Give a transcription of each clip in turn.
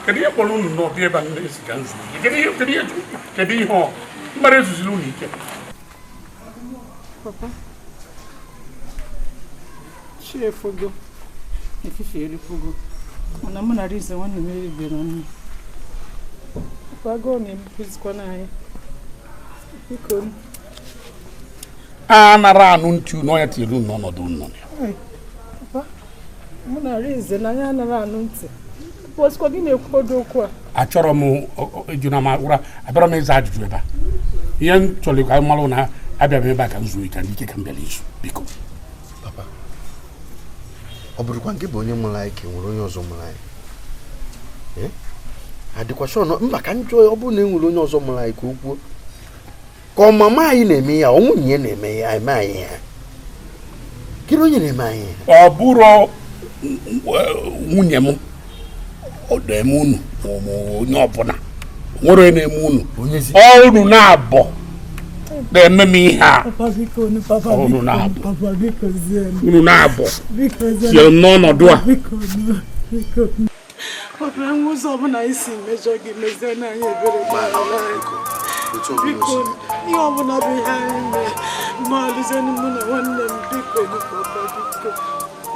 Kedu ihe kpọrọ unu n'ọbịa ebe a na-esi ka nzu? Kedu ihe ọ mgbara ezuziri unu ike? Papa, chi efogo, efife erifogo, mana mụ na Arinze nwanne m eribere nri. Papa, agụụ na-ebupụzikwa n'anya. Biko. A nara anụ ntị unu ọnya tinyere unu n'ọnọdụ unu nọ ya. Papa, mụ na Arinze na anyị anaghị anụ ntị. Papa, osikwa gị na-ekwu odo okwu a? Achọrọ m ịjụ na m ụra, abịara m ịza ajụjụ ebe a. Ihe m chọrọ ka anyị malụ na abịa m ebe a ka m zuo ike, ndị ike ka m bịara izu, biko. Papa, ọ bụrụkwa nke bụ onye mụrụ anyị ka e nwere onye ọzọ mụrụ anyị? Adịkwa sure na mba ka m jụọ ya, ọ bụrụ na e nwere onye ọzọ mụrụ anyị ka o kwuo. Ka ọ mama anyị na-eme ya, ọ nwunye ya na-eme ya, eme anyị ya. Kedu onye na-eme anyị ya? Ọ bụrụ nwunye m, ọ na-eme unu, ma onye ọbụla. Nwere onye na-eme unu. Ọ unu na-abọ na-eme m ihe a. Papa, biko, papa, Unu biko, na-abọ. papa, biko, zienụ. Unu na-abọ. Biko, zienụ. Sie n'ọnọdụ a. Biko, biko. Papa, enwe ụzọ ọbụla anyị si mejọ gị, mezie na anyị ebere gbaghara anyị. Biko, ihe ọbụla bụ ihe anyị mee, gbalụzienụ mụ na nwanne m, biko, papa, biko.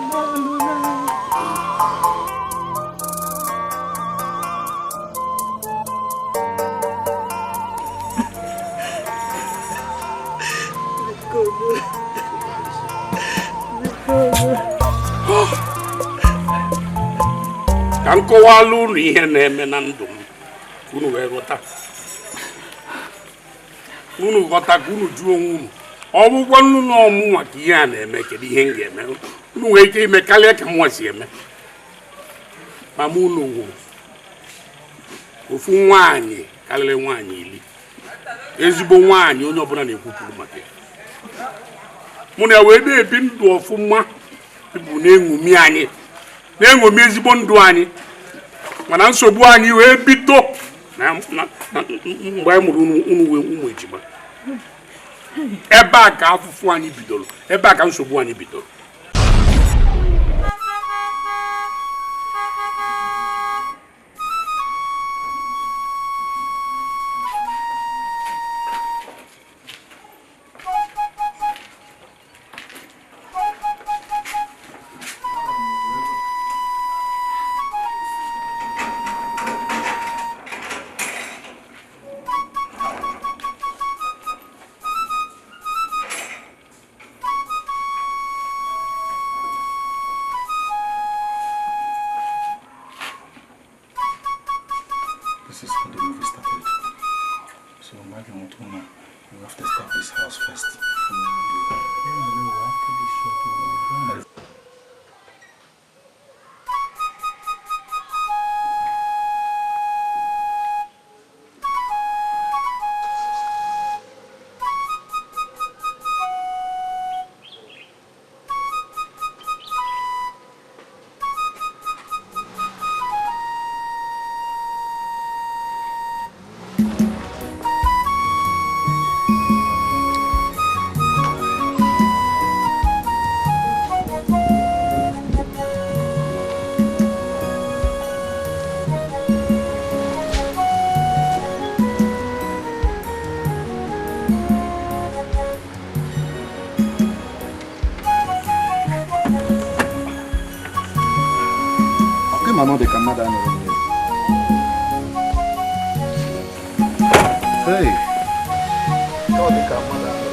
Gbalụ anyị. Biko, biko. Ka m kọwalụ unu ihe na-eme na ndụ m, ka unu wee ghọta. Unu ghọta ka unu jụọ onwe unu. Ọ bụkwa nnu na ọmụnwa ka ihe a na-eme, kedu ihe m ga-eme? Unu nwere ike ime karịa ka mụnwa si eme. Mama unu nwụrụ. Ofu nwaanyị karịrị nwaanyị iri. Ezigbo nwaanyị onye ọbụla na-ekwupụrụ maka ya. Mụ na ya wee na-ebi ndụ ọfụma, bụ na-eṅomi anyị, na-eṅomi ezigbo ndụ anyị. Mana nsogbu anyị wee bido na mgbe anyị mụrụ unu wee ụmụ ejima. Ebe a ka afụfụ anyị bidoro, ebe a ka nsogbu anyị bidoro. This is how the movie started. So Maggie Mutuna, we have to start this house first. Hey. Ọ dị ka mmadụ anọrọ.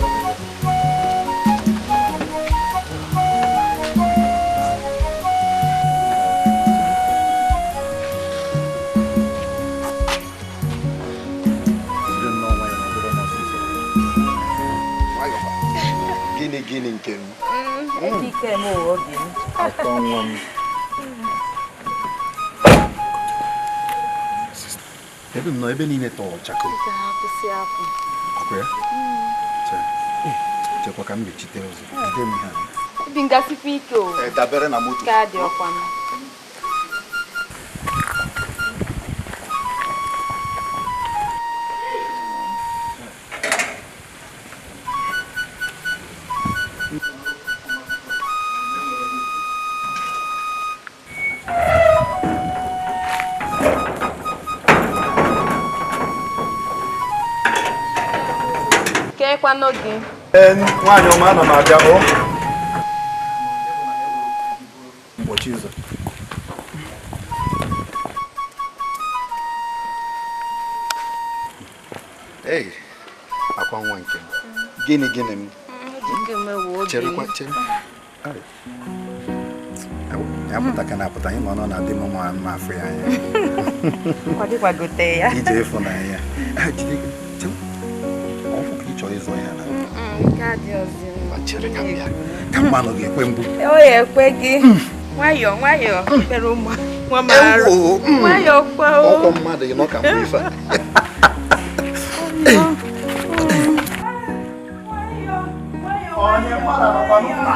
Gịnị gịnị nke m? Ekike m obi m. Atọ nwa m. Ebe m nọ ebe niile tọrọ chakoo. Ọkwa ya? Chekwa ka m mechite ụzọ. Jide m ihe a. Obi ngasikwa ike o. Dabere na moto. Ka dị ọkwa m. Kenekwanụ gị. Ee, nwaanyị ọma, ana m abịa o. Mgbochi ụzọ. Ei, akwa nwa nke m. Gịnị gịnị m? Cherekwa, chere. Ya pụta ka na-apụta, anyị ma ọ na-adị m mma mma afọ ya anya. Kwadịkwagote ya. Ije ịfụnanya. Jide, chere. Ọ fụ ka ị chọrọ ịzọ ya na. Nke a dị ọzọ. Chere ka m bịa. Ka mmanụ ga-ekwe mgbu. O ya ekwe gị. Nwayọọ nwayọọ kpere ụmụ nwa m arụ. Nwayọọ kwa o. Ọkwọ mmadụ ị nọ ka mgbe ife a. Onye mmadụ nọkwa n'ụlọ.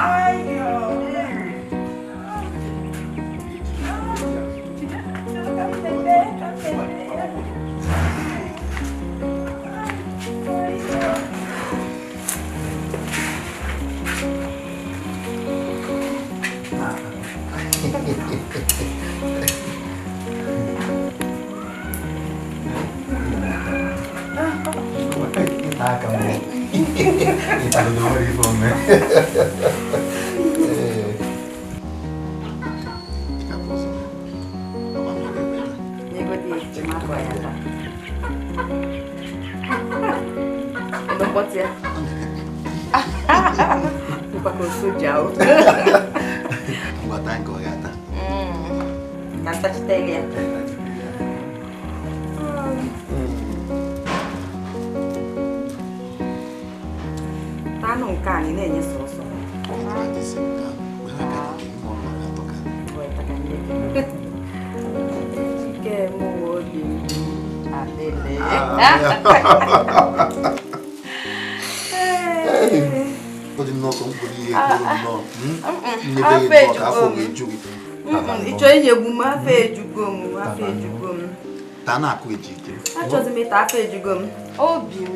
Anụ nke anyị na-enye sọsọ. Ị chọrọ inyegbu m afọ ejugo m, afọ ejugo m. Achọghịzi m ịta, afọ ejugo m. Obi m.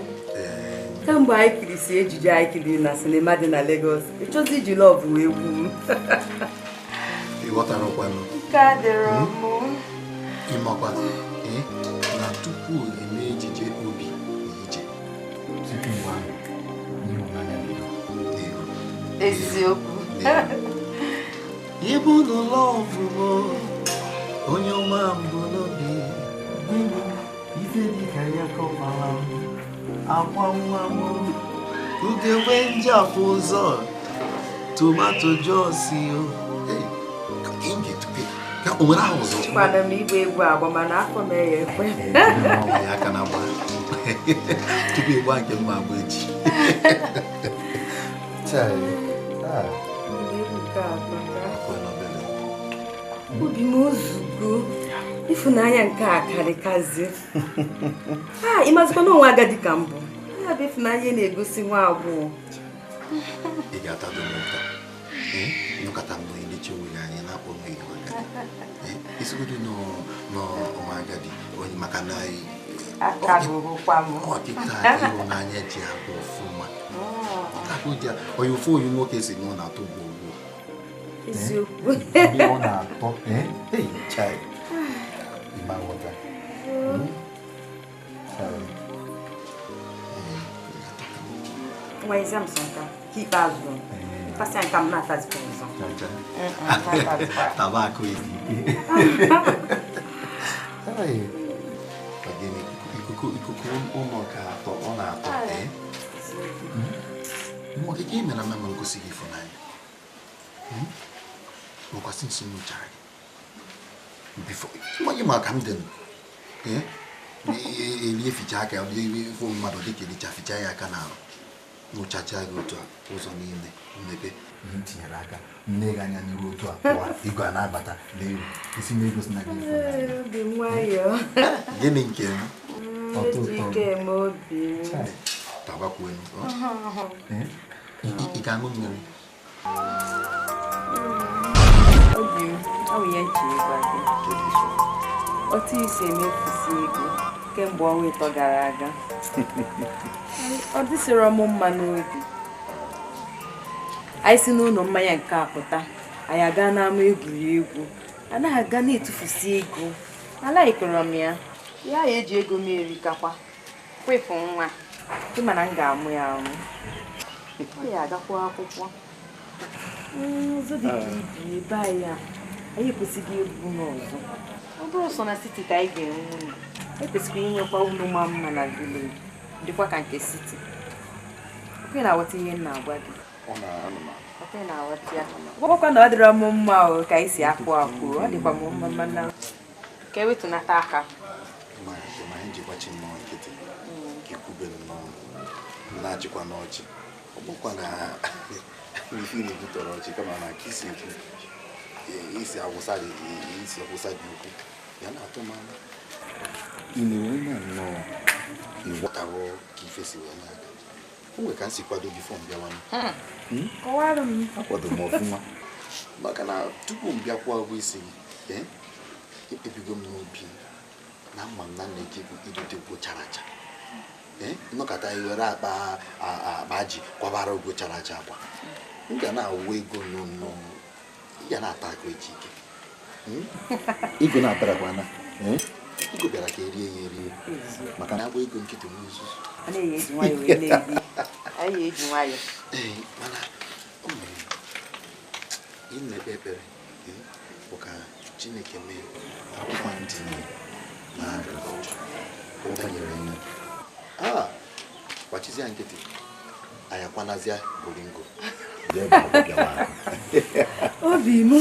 Kemgbe anyị kirisi ejije anyị kiriri na sinima dị na Lagos, ịchọzi iji lọvụ wee gwu m. Nke a dịrọ m. Ịmakwa na tupu eme ejije obi na ije. Tupu mgbe ahụ, ịhụnanya bido. Eziokwu. Ịbụ n'lọvụ m, onye ọma mbụ n'obi. Ife dị ka ya kọkwara m. Akwa nwa m ugegbe njafụ ụzọ tomato jọsi o. O nwere ahụ ọzọ? Chịkwana m igba egwu agba mana afọ m ya ekwe. Ya aka na-agba tupu ịgba nke mma agba echi. Obi m ozugbo ịfụnanya nke a karịkazi. Ịmazikwa na onwe agadi ka mbụ. Ya bụ ịfụnanya na-egosi nwa agbọghọ. Ị ga-atado m ụta. Nọkọta m na-elechi onwe gị anya na-akpọ onwe gị agadi. Isigodo n'ọnwa agadi onye maka na ọkịta ịhụnanya ji agba ọfụma. Onye ofu onye nwoke si na ọ na-atọ gbogbo. Eziokwu. Ọ na-atọ. Chai. Ịma nghọta. Nwa exam sọ nka ka ikpeazụ. Pasị nka m na-atazikwa ọzọ. Tabako ezi. Ikuku ụlọ ka atọ ọ na-atọ. Nwa okike ị mere mama ngosi gị ịfụnanya. Nwekwasị nsi nyochara gị. Before, ịma ma ka m dị elie ficha aka ifo mmadụ dịka elicha ficha ya aka n'arụ nụchacha gị otu a ụzọ niile mmepe ihe m tinyere aka nne gị anya n'iru otu a pụọ igwe a na-abata n'elu isi na-egosi na gị gịnị nke m ọtọ ụtọ tabakwuenu ị ga-aṅụ mmiri. Obi m, ọ bụ ihe nche ịgwa gị. Otu isi emefusi ego kemgbe ọnwa 3 gara aga. Ọ dịsịrọ m mma n'obi. Anyị si n'ụlọ mmanya nke a pụta, anyị aga n'ama egwuregwu. Anaghị aga na-etufusi ego. Alaikọrọ m ya. Ya eji ego m erikakwa. Kwefu nwa. Ịma na m ga-amụ ya amụ. Ọ ya agakwa akwụkwọ. Ụzọ dị ka ibi ebe anyị a, anyị ekwesịghị ịbụ n'ọzọ. Ọ bụrụ sọ na siti ka anyị ga-enwe ụlọ, ekwesịrị inwekwa ụlọ ma mma na vileji, dịkwa ka nke siti. Okwe na-aghọta ihe m na-agwa gị. Okwe na-aghọta ya. Gwakwa na ọ dịrọ m mma o ka anyị si akwụ akwụ, ọ dịkwa m mma mana ka ewetunata aka. Na-achịkwa n'ọchị ọ bụkwa na ife na-ebutọrọ ọchị kama na ka isi ekwu isi awụsa dị okwu ya na-atọ m anya. Ị na-enwe na nnọọ ịghọtawo ka ife si wee na-aga. O nwere ka m si kwado bifo m bịawa. Akwado m ọfụma maka na tupu m bịakwa ụgwọ isi gị, ekpebigo m n'obi na mma m na nna eke bụ idote ugwo chara acha. Nnọkọta iwere akpa ji kwabara ugo chara acha akwa. M ga na-awụ ego nnọọ, ị ga na-ata akụ echi ike. Ego na-abịarakwana. Ego bịara ka erie ya erie maka na agba ego nkịtị nwe nzuzu. Ee, mana o nwere ị na-ekpe ekpere bụ ka Chineke mee akwụkwọ ndị na agrikọlchọ ọ banyere ya. Ah, gbachizia nkịtị anyị akwanazia bolingo. Obi m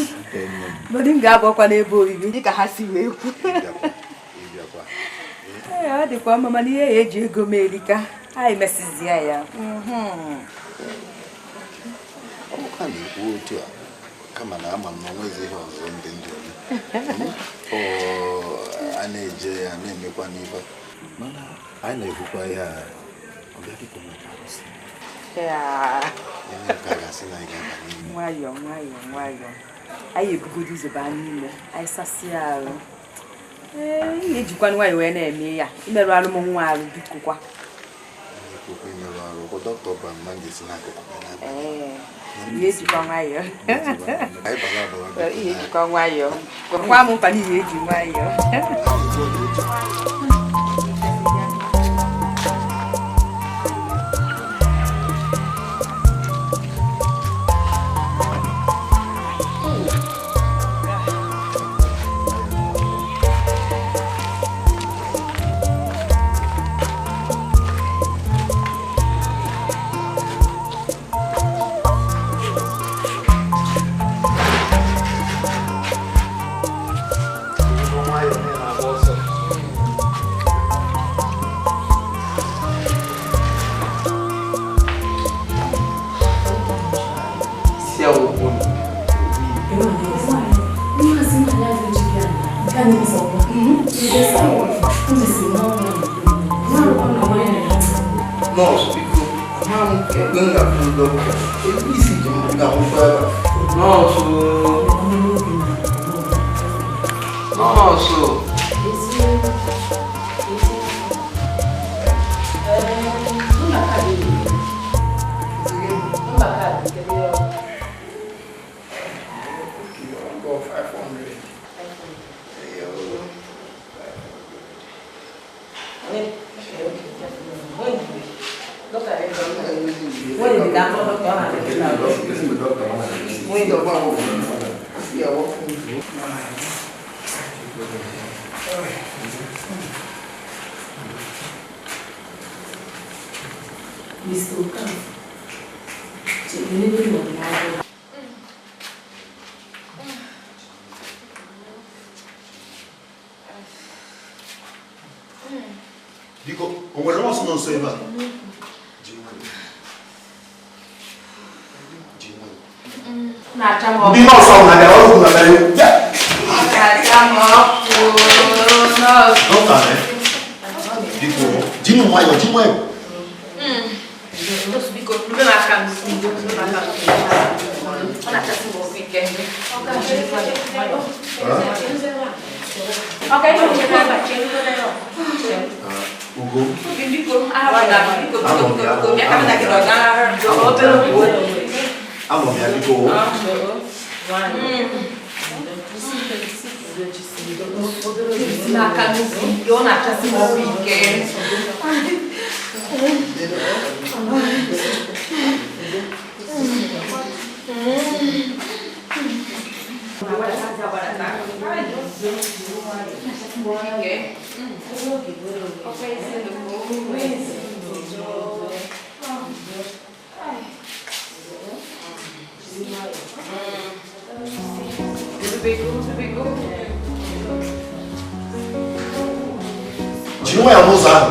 bolingo abụọkwa n'ebe obibi dịka ha si wee kwu. Ee, ọ dịkwa mma mana ihe ya eji ego m erika anyị mesizie ya. Ọ bụkwa na-ekwu otu a kama na ama m na onwezi ihe ọzọ ndị ndụ eme. A na-eje ya na-emekwa n'ife mana anyị na-ekwukwa ihe a ọ bịa dịka maka arụsị. Nwayọọ nwayọọ nwayọọ anyị ebugodo ụzọ baa n'ime anyị sasịa arụ. Ee, ị ga-ejikwa nwayọọ wee na-eme ya imerụ arụ m nwa arụ biko kwa. Ee, ejikwa nwayọọ. Ihe ejikwa nwayọọ. Gwa m mkpa na ihe eji nwayọọ. Mr. Okafor, chere m n'ọrụ. Biko, o nwere nọọsụ nọ nso ebe a? Ndị nọọsụ ahụ na-abịa ọrụ na-abịa. Dọkịta, biko, jiri nwayọọ, jiri nwayọọ. Ugo. Anọ m ya biko. Jiri nwayọọ n'ụzọ ahụ.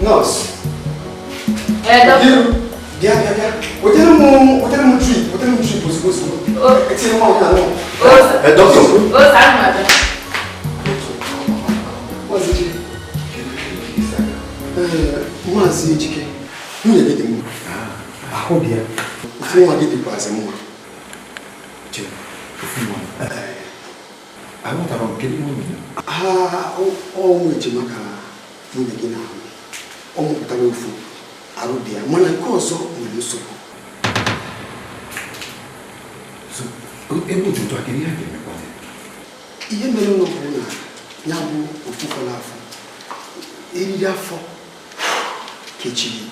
Nurse. Doctor. Bịa, bịa, bịa. Wetere m drip, wetere m drip ozugbo ozugbo. Etinye nwa onye anọ. Doctor. Maazị Ejike. Maazị Ejike, nwunye gị dị mma. Ahụ dị ya. Ofu nwa gị dịkwazị mma. Ofu nwa. Aghọtara m kedu ihe o mere? Ha ọnwụ ejima ka nwunye gị na-ahụ. Ọ mụpụtara ofu arụ dị ya, mana nke ọzọ nwere nsogbu. Ebe otu a, kedu ihe a ga-emekwa? Ihe mere ụlọ bụ na ya bụ ofu fọrọ afọ, eriri afọ kechiri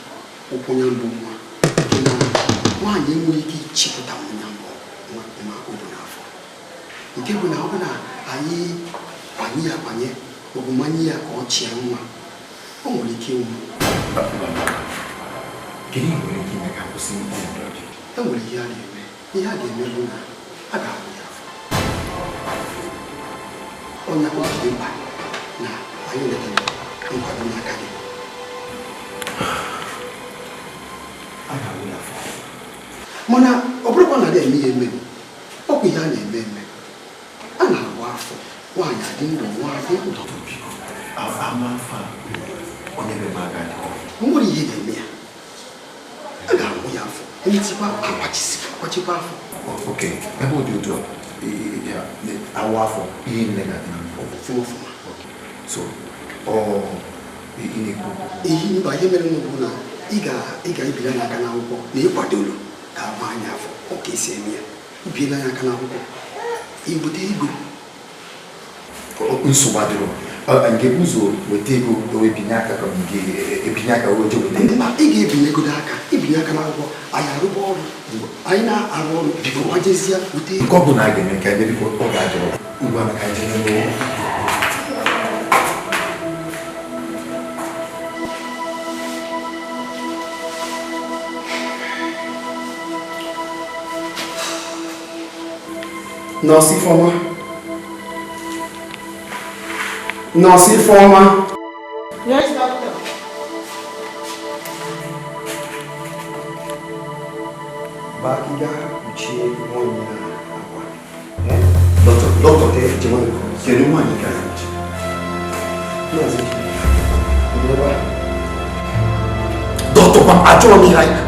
ụkwụ ya mbụ nwa, nke na nwaanyị enweghị ike ịchịpụta ya mbụ nwa o bu n'afọ. Nke bụ na ọ bụ na anyị kwanye ya akwanye maọbụ manye ya ka ọ chịa nwa, o nwere ike ịnwụ. Kedu ihe nwere ike ime ka kwụsị ọnọdụ a? E nwere ihe a ga-eme. Ihe a ga-eme bụ na a ga-ahụ ya afọ. Ọnya o ji dị mkpa na anyị nwetara nkwado n'aka gị. A ga-ahụ ya afọ. Mana ọ bụrụkwa na adịghị eme ya eme, ọ bụ ihe a na-eme eme. A na-agba afọ, nwaanyị adị ndụ, nwa adị ndụ. Ama afọ a, onye be m aka dị. O nwere ihe ga-eme ya. A ga-ahụ ya afọ. Emetikwa akwachikwa afọ. Ok, ebe ọ dị otu a, awa afọ, ihe niile ga-adị na mbụ. Ọfụma ọfụma. So, ọ ị na-ekwu? Ihe mba, ihe mere bụ na ị ga-ebili anya aka n'akwụkwọ na ịkwadoro ka agba anya afọ, ọ ka esi eme ya. Ibiela anya aka n'akwụkwọ, ibute ego. Nsogbu adịrọ. Nke ụzọ weta ego ebinye aka ka m ga-ebinye aka wee jee weta ego. Mba, ị ga-ebinyegodo aka, ibinye aka n'akwụkwọ, anyị arụba ọrụ. Anyị na-arụ ọrụ, biko gbajezie weta ego. Nke ọ bụla a ga-eme nke anyị biko ọ ga-adịrọ. Ugbu a ka anyị jee n'ụlọ. Nọọsụ Ifeọma. Nọọsụ Ifeọma. Yes, doctor. Bakiga kpuchie nwaanyị a akwa. Dọkịta, dọkịta, kedu nwaanyị ka anyị ji? Maazị Ejike, ebe a. Dọkịta, gwa m, achọrọ m ihe anyị.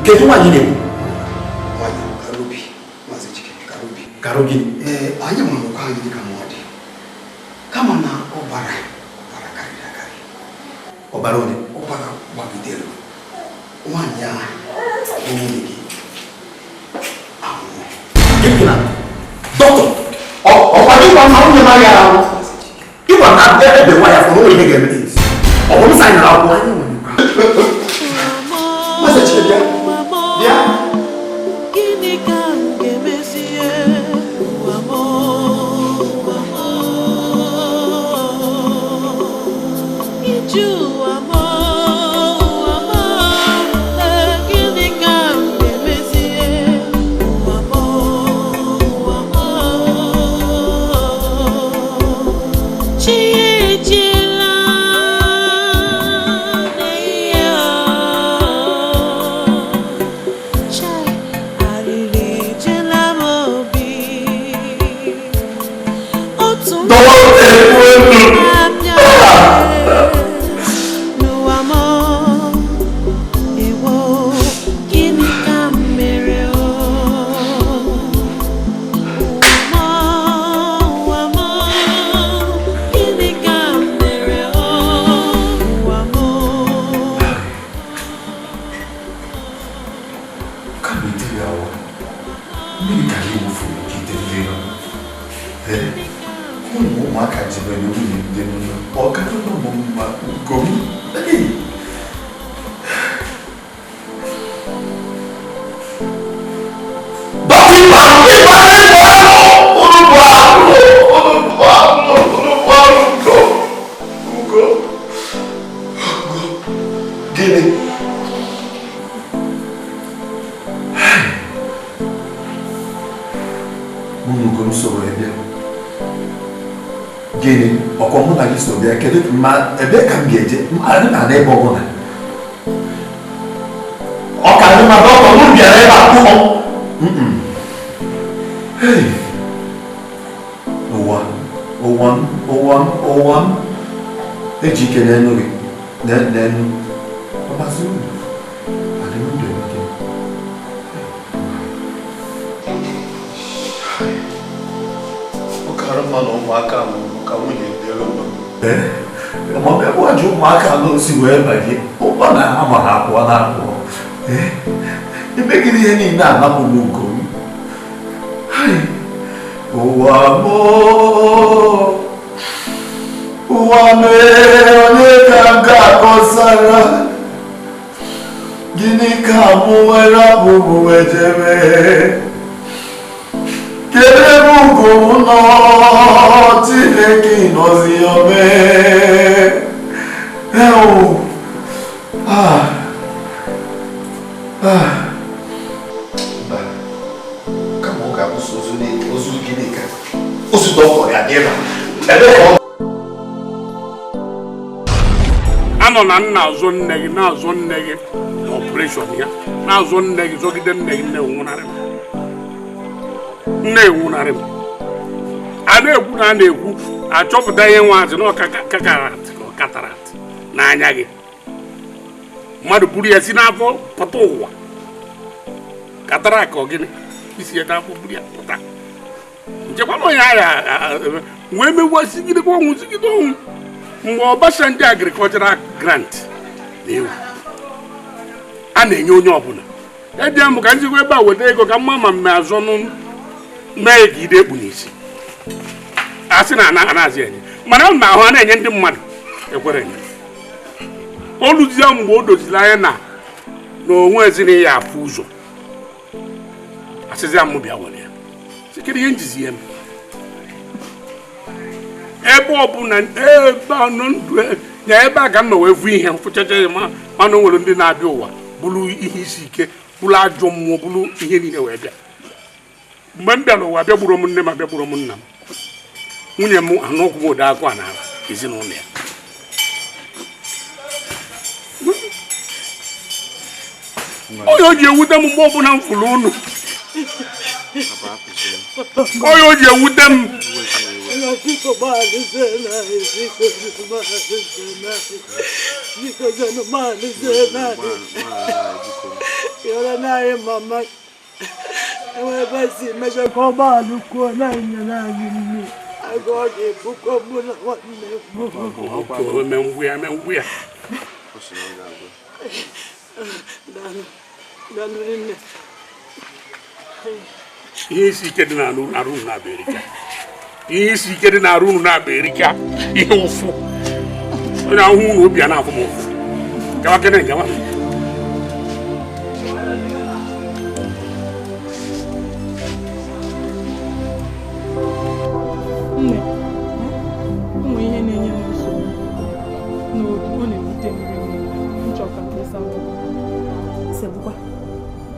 Kedu nwaanyị na-ekwu? Nwaanyị Karobi, Maazị Ejike, Karobi. Karo gịnị? Ee, anyị nwere ụkọ anyị dịka nwa dị. Kama na ọbara karịrị akarị. Ọbara onye? Ọbara gbagidere. Nwaanyị ahụ bụ nwunye gị anwụọ. Gịnị na? Dọkịta, ọkwa gị gwa m na nwunye m agaghị anwụ. Ịgwa m na ebe nwa ya fọrọ, o nwere ihe ga-eme. Ọ bụ m saịnara akwụkwọ. Gịnị? Mụ na Ugo m so wee bịa. Gịnị? Ọkwa mụ na gị so bịa, kedu ma ebee ka m ga-eje? Adị m ana ebe ọbụla. Ọ ka dị mma dọkịta, mụ bịara ebe a kpụọ. Hey! Ụwa, ụwa m, ụwa m, ụwa m. Eji ike n'enu gị, n'enu. Ọbazi uru, adị m ndụ eme gịnị? Ọ kara mma na ụmụaka nwụrụ ka nwunye dịrị mma. Ee, ma ọ bụ ajọ ụmụaka n'osi wee banye, ụgbọ na ha ma ha apụọ na apụọ. Ee, emegide ihe niile anapụ m ugo m. Ụwa m, ụwa m, onye ka m ga-akọsara? Gịnị ka mụ nwere abụ m wee jebe? Kedu ebe ugo m nọ? Chineke nọzi ya mee. Ewo! Ah! Ah! Mba, kama ọ ga-abụ sọ ozu ozu gịnị ka ozu dọkịta ga-adị ebe a. Ebe ka ọ anọ na nna azụ nne gị na-azụ nne gị na ọpụreshọn ya na-azụ nne gị zọgide nne gị, nne nwụnarị m, nne nwụnarị m. A na-ekwu na a na-ekwu achọpụta ihe nwaazị na ọkakarat ka ọ katarat n'anya gị. Mmadụ buru ya si n'afọ pụta ụwa, katara ka ọ gịnị isi ya n'afọ buru ya pụta, nchekwa na onye agha wee megbuo sigidekwa ọnwụ sigide ọnwụ. Mgbe Obasanjo agricultural grant na-ewu a na-enye onye ọbụla, eji m ka njikwa ebe a weta ego ka mma ma mme azụ nụ mee ka ide ekpu n'isi, a sị na anaghịzi enye, mana m na-ahụ a na-enye ndị mmadụ ekwere enye. O luzie mgbe o doziri anya na na onwe ezinụlọ ya afụ ụzọ, asịzịa m bịa were ya sikiri ihe njizi ya m ebe ọbụla ebe anọ ndụ na ebe a ka m nọ wee vu ihe fụchacha ya, ma mana o nwere ndị na-abịa ụwa bụrụ ihe isi ike, bụrụ ajọ mmụọ, bụrụ ihe niile wee bịa. Mgbe m bịara ụwa, bịa gburu m nne ma bịa gburu m nna m, nwunye m anụkwụ m ode akwa na ezinụlọ ya. Onye o ji ewute m mgbe ọbụla m fụrụ unu, onye o ji ewute m. Ihe isi ike dị n'arụ unu na-abịa erika, ihe isi ike dị n'arụ unu na-abịa erika, ihe ụfụ onye ahụhụ unu obi a na-afụ m ụfụ. Gawa kene gawa. Nne, ụmụ ihe na-enye m nsogbu n'obi, ọ na-ewute m rinne, m chọrọ ka m kpesa m. Nsegbukwa,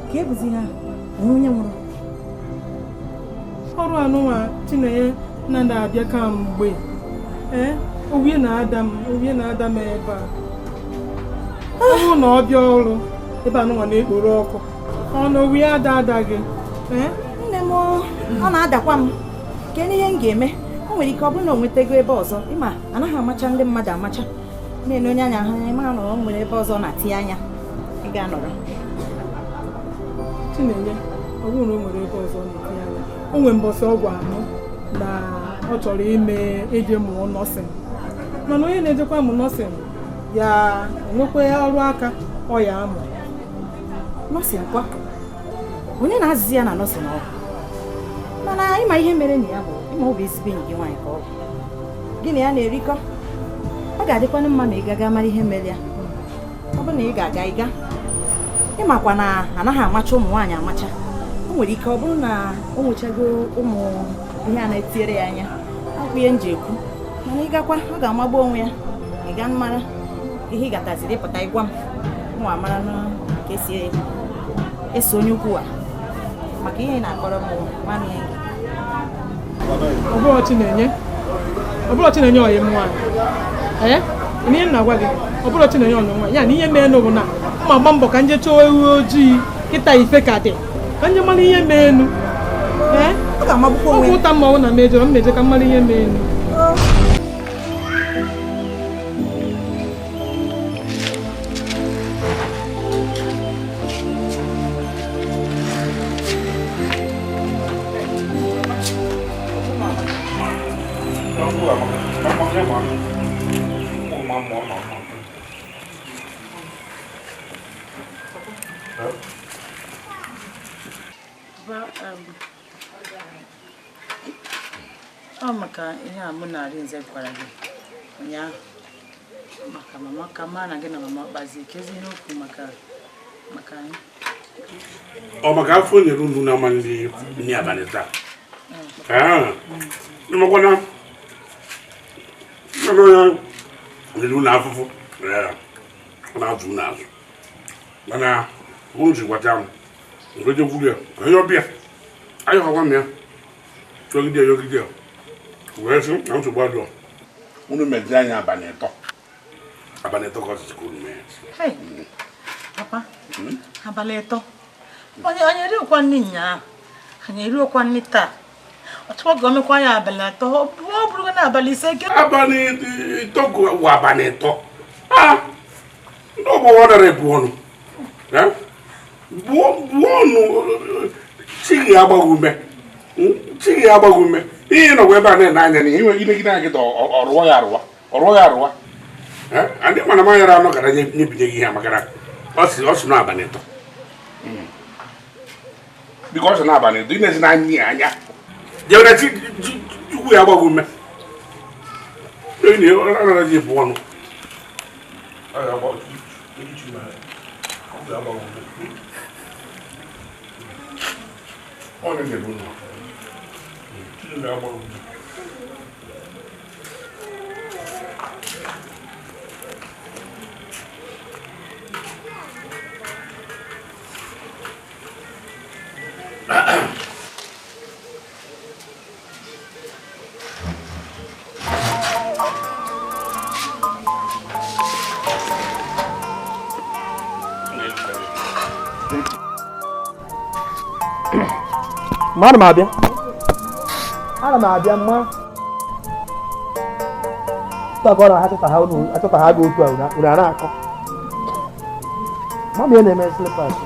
ka ebuzi ha onye nwụrụ. Ọrụ anụnwa Chinenye na na-abịa kamgbe, owie na-ada m, owie na-ada m ebe a. Ọ bụrụ na ọ bịa ọrụ ebe anụnwa na-ekporo ọkụ, ọ na owie ada ada gị. Nne m, ọ na-adakwa m. Kedu ihe m ga-eme? O nwere ike ọ bụrụ na o nwetago ebe ọzọ, ịma anaghị amacha ndị mmadụ amacha. Na-ele onye anya ahụ anya, ịma na o nwere ebe ọzọ na-atinye anya. Ị ga-anọrọ. Chinenye, ọ bụrụ na o nwere ebe ọzọ na-etinye anya, o nwere mbọsị ọgwụ anọ na ọ chọrọ ime ije mụọ nọsịn, mana onye na-ejekwa mụ nọsịn ya enwekwa ọrụ aka ọ ya amụ nọsịn kwa onye na-azụzi ya na nọsịn ọgwụ. Mana ịma ihe mere na ya bụ ịma ọ bụ ezigbo enyi gị nwaanyị ka ọ bụ gị na ya na-erikọ, ọ ga-adịkwanụ mma ma ị gaga mara ihe mere ya. Ọ bụrụ na ị ga-aga ịga, ịmakwa na anaghị amacha ụmụ nwaanyị amacha. O nwere ike ọ bụrụ na o nwechago ụmụ ihe a na-etinyere ya anya, ọ bụ ihe m ji ekwu. Mana ị gakwa, ọ ga-amagbu onwe ya. Ị ga mara ihe ị gataziri ịpụta ịgwa m. Nwa mara na ka esi eso onye ukwu a maka ihe ị na-akọrọ m nwanne gị. Ọ bụrụ Chinenye ọyị m nwaanyị, ee, ihe m na-agwa gị, ọ bụrụ Chinenye ọyị m nwaanyị ya na ihe mee bụ na mma gba mbọ ka nje chọọ ewu ojii kịta ife ka dị ka nje mara ihe mee enu. Ee, Ọ ga-amagbukwa ọ onwe bụ ya. ụta mmanwụ na mejọrọ mmejọ ka m mara ihe mee enu. Ọ maka ihe a mụ na Arinze gwara gị ụnyaahụ maka mama ka mara na gị na mama kpazie kezi ihe okwu maka anyị. Ọ maka afọ nyere unu na ama nri nri abalị taa. Ịmakwana mmanụ ya nyere unu afụfụ, ọ na-azụ unu azụ, mana unu si gwata m ngejekwuru ya ka onye ọbịa ayọkwa m ya yọgide ya yọgide ya wee sị na nsogbu adịọ, unu mezie anyị abalị 3, abalị 3 ka ọ sị ka unu mee. Hey, papa, abalị 3. Onye anyị eriokwa nri nyaa, anyị eriokwa nri taa. Ọtụkwa ga omekwa ya abalị 3, ọ bụrụ na abalị 5 ke. Abalị 3 wụ abalị 3. Ah, ndị ọgbọ ọ dara ebu ọnụ. Buo ọnụ, chi gị agbaghị ume. Chi gị agbaghị ume. Ihe nọkwa ebe a na-ene anya na ihe imegide anyị kịta ọrụwa ya arụwa. Ọrụwa ya arụwa. Ndị mana m anyara anọ gara nyebinye gị ihe maka na ọ sị na abalị 3. Biko ọ sị na abalị 3, imezi na anya ya anya. Jewere chi chukwu ya agbaghị ume. Enyi ọ nara ebu ọnụ. Ọ na-enyere unu. Chi ya agbaghị ume. Ma ana m abịa. Ana m abịa mma. Taa ka ọ na achọta ha gị otu a unu a na-akọ. Mama ya na-eme slippers.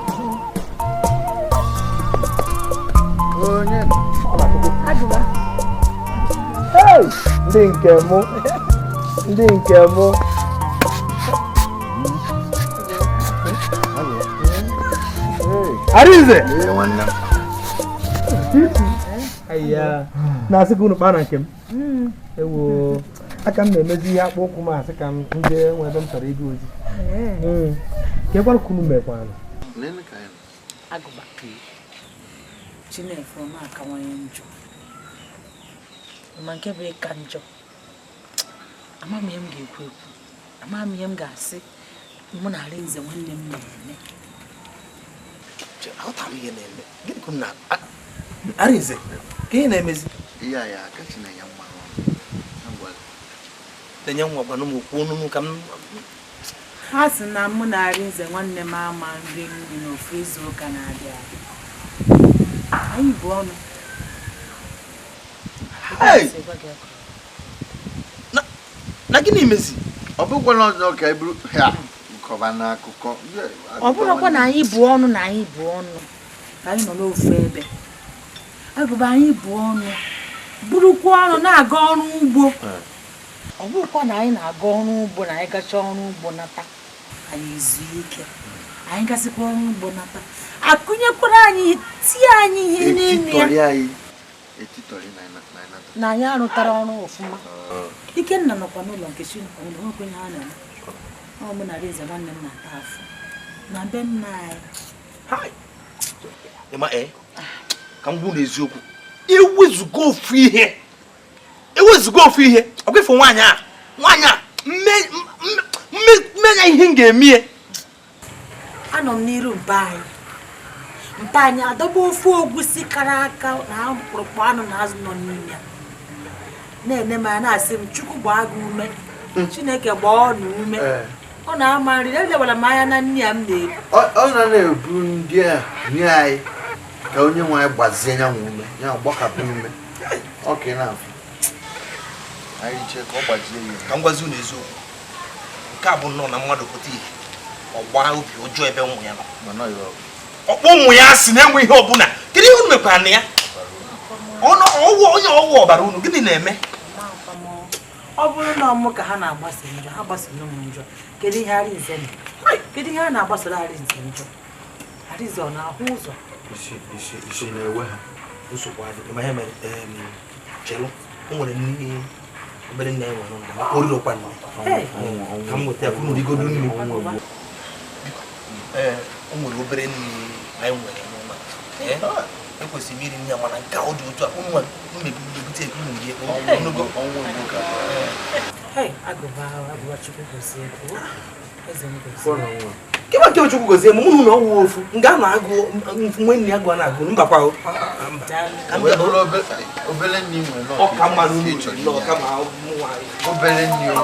Onye Hey! Ndị nke mụ. Ndị nke mụ. Arinze! Na-asị ka unu kpaa na nke m. Ewo, aka m na-emezi ihe akpụ ụkwụ m asị ka m jee nwee ebe m chọrọ ịga ozi. Ka ekwanụ ka unu mekwanụ. Agụba. Chineke ọ na-akawanye njọ. Ma nke bụ ịka njọ. Ama m ihe m ga-ekwu ekwu. Ama m ihe m ga-asị. Mụ na Arinze nwanne m na-eme. Aghọtara m ihe na-eme. Gịnị ka m na Arinze, ka ihe na-emezi? Ihe a ya aka Chinenye mma n'ọnụ. Nenye nwa gwanụ m okwu ọnụnụ ka m. Ha sị na mụ na Arinze nwanne m ama nri nri n'ofu izu ụka na-abịa abịa. Anyị bụ ọnụ. Hey! Na gịnị mezi? Ọ bụkwa na ọzọ ka e buru ha kọba n'akụkọ. Ọ bụrụkwa na anyị bụ ọnụ na anyị bụ ọnụ ka anyị nọ n'ofu ebe. Agụba anyị bụ ọnụ burukwa ọnụ na-aga ọrụ ugbo. Ọ bụrụkwa na anyị na-aga ọrụ ugbo na anyị gachaa ọrụ ugbo nata anyị ezu ike. Anyị gasịkwa ọrụ ugbo nata akụnyekwara anyị tie anyị ihe n'elu ya. Na anyị arụtara ọrụ ọfụma. Ikenna nọkwa n'ụlọ nke chi nọkwa n'ụlọ nwekwa ihe a na-eme. Ọ mụ na Arinze nwanne m na-ata afụ na be nna anyị. Ịma ka m gwu n'eziokwu, ewezuga ofu ihe, ewezuga ofu ihe, ọ bụ ịfụ nwaanyị a, nwaanyị a, mme ya ihe m ga-eme ya. Anọ m n'iru mpa anyị. Mpa anyị adọba ofe ogwusi kara aka na mkpụrụkpụ anụ na azụ nọ n'ime ya. Na-ene m anya na-asị m Chukwu gbaa gị ume. Chineke gbaa ọnụ ume. Ọ na-ama nri, elewara m anya na nne ya m na-ebu. Ọ na-ebu ndị a nye anyị ka onye nwe anyị gbazie ya nwe ume, ya gbakapụ ume. Ọ ka ị na-afụ. Anyị chee ka ọ gbajie ya. Ka m gwazi unu eziokwu. Nke a bụ nnọọ na mmadụ pụta ihe. Ọ gbaa obi ọjọọ ebe ụmụ ya nọ. Ọkpọ ụmụ ya si na-enwe ihe ọbụla. Kedu ihe unu mekwara na ya? Onye ọwụ ọbara unu, gịnị na-eme? Ọ bụrụ na ọmụ ka ha na-agbasa njọ, ha gbasara ụmụ njọ. Kedu ihe Arinze na? Kedu ihe a na-agbasara Arinze njọ? Arinze ọ na-ahụ ụzọ? Isi na-ewe ha. Nsogbu adịghị. Ma ihe mere, chelụ, o nwere nne obere nne anyị nwere n'ụlọ, ma o rirokwa nne. Ka m nweta ya, ka unu rigodu nri. Ee, o nwere obere nne anyị nwere n'ụlọ. Ekwesịrị m iri nne ya, mana nke a ọ dị otu a, unu mmebute ego unu rie. Kema nke Chukwu gozie m, mụ na ọwụ ofu nga na-agụ nwe nne agụ na-agụ mbakwa obere nne nwere ọka mma n'ụlọ ọka ma obere nne nwere.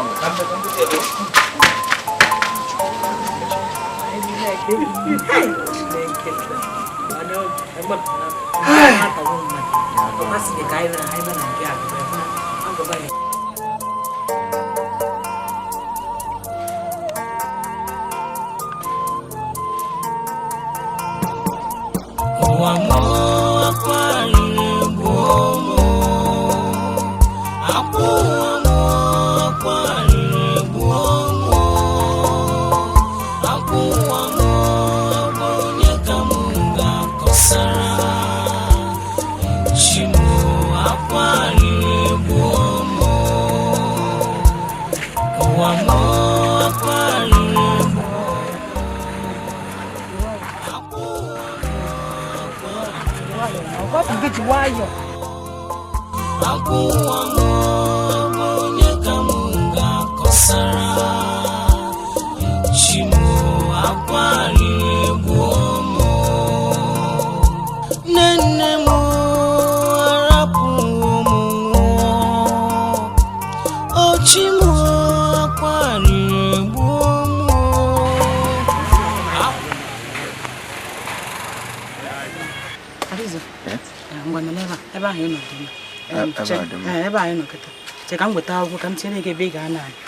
Ka m weta akwụkwọ ka m tinyere gị ebe ị ga-ana anyị.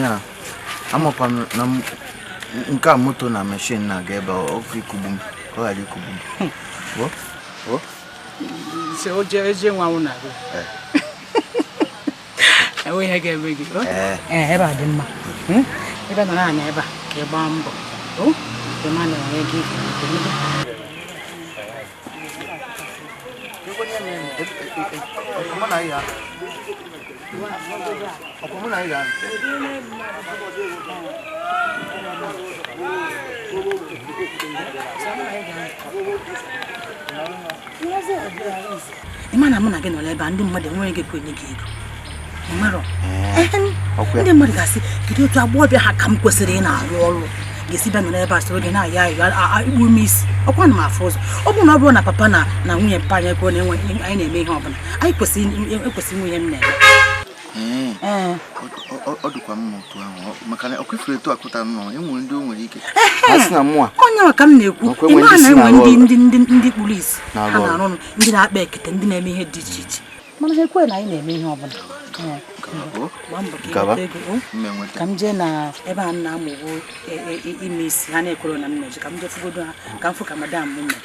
Ya, amakwa m na nke a moto na meshin na-aga ebe ọkụ ikugbu m, ka ọ ghara ikugbu m. Oje nwa nwụ na-agụ. Enweghị ihe ga-eme gị. Ebe a dị mma. Ebe nọ naanị ebe a ka ị gbaa mbọ. Ị ma na mụ na gị nọ ebe a ndị mmadụ enweghị ego enye gị ego. Ndị mmadụ ga-asị kedu otu agbọghọbịa ha ka m kwesịrị ị na-arụ ọrụ ga-esi bịa nọrọ ebe a soro gị na-aya ayọ igbu m isi ọkwa na m afụ ụzọ. Ọ bụrụ na ọ bụrụ na papa na nwunye papa anyị kwuo na anyị na-eme ihe ọbụla anyị kwesịrị inwe ihe m na-eme. Ọ dịkwa mma otu ahụ maka na ọkwa ifuru etu akụta nọ enwere ndị o nwere ike onye nwa ka m na-ekwu ime a na-enwe ndị kpuru isi ha na-arụ ọrụ ndị na-akpa ekete ndị na-eme ihe dị iche iche mana ha ekwe na anyị na-eme ihe ọbụla. Ka m jee na ebe a na-amụwo ime isi ha na-ekwero na m na-eje ka m jee fụgodo ha ka m fụ ka madam m mere.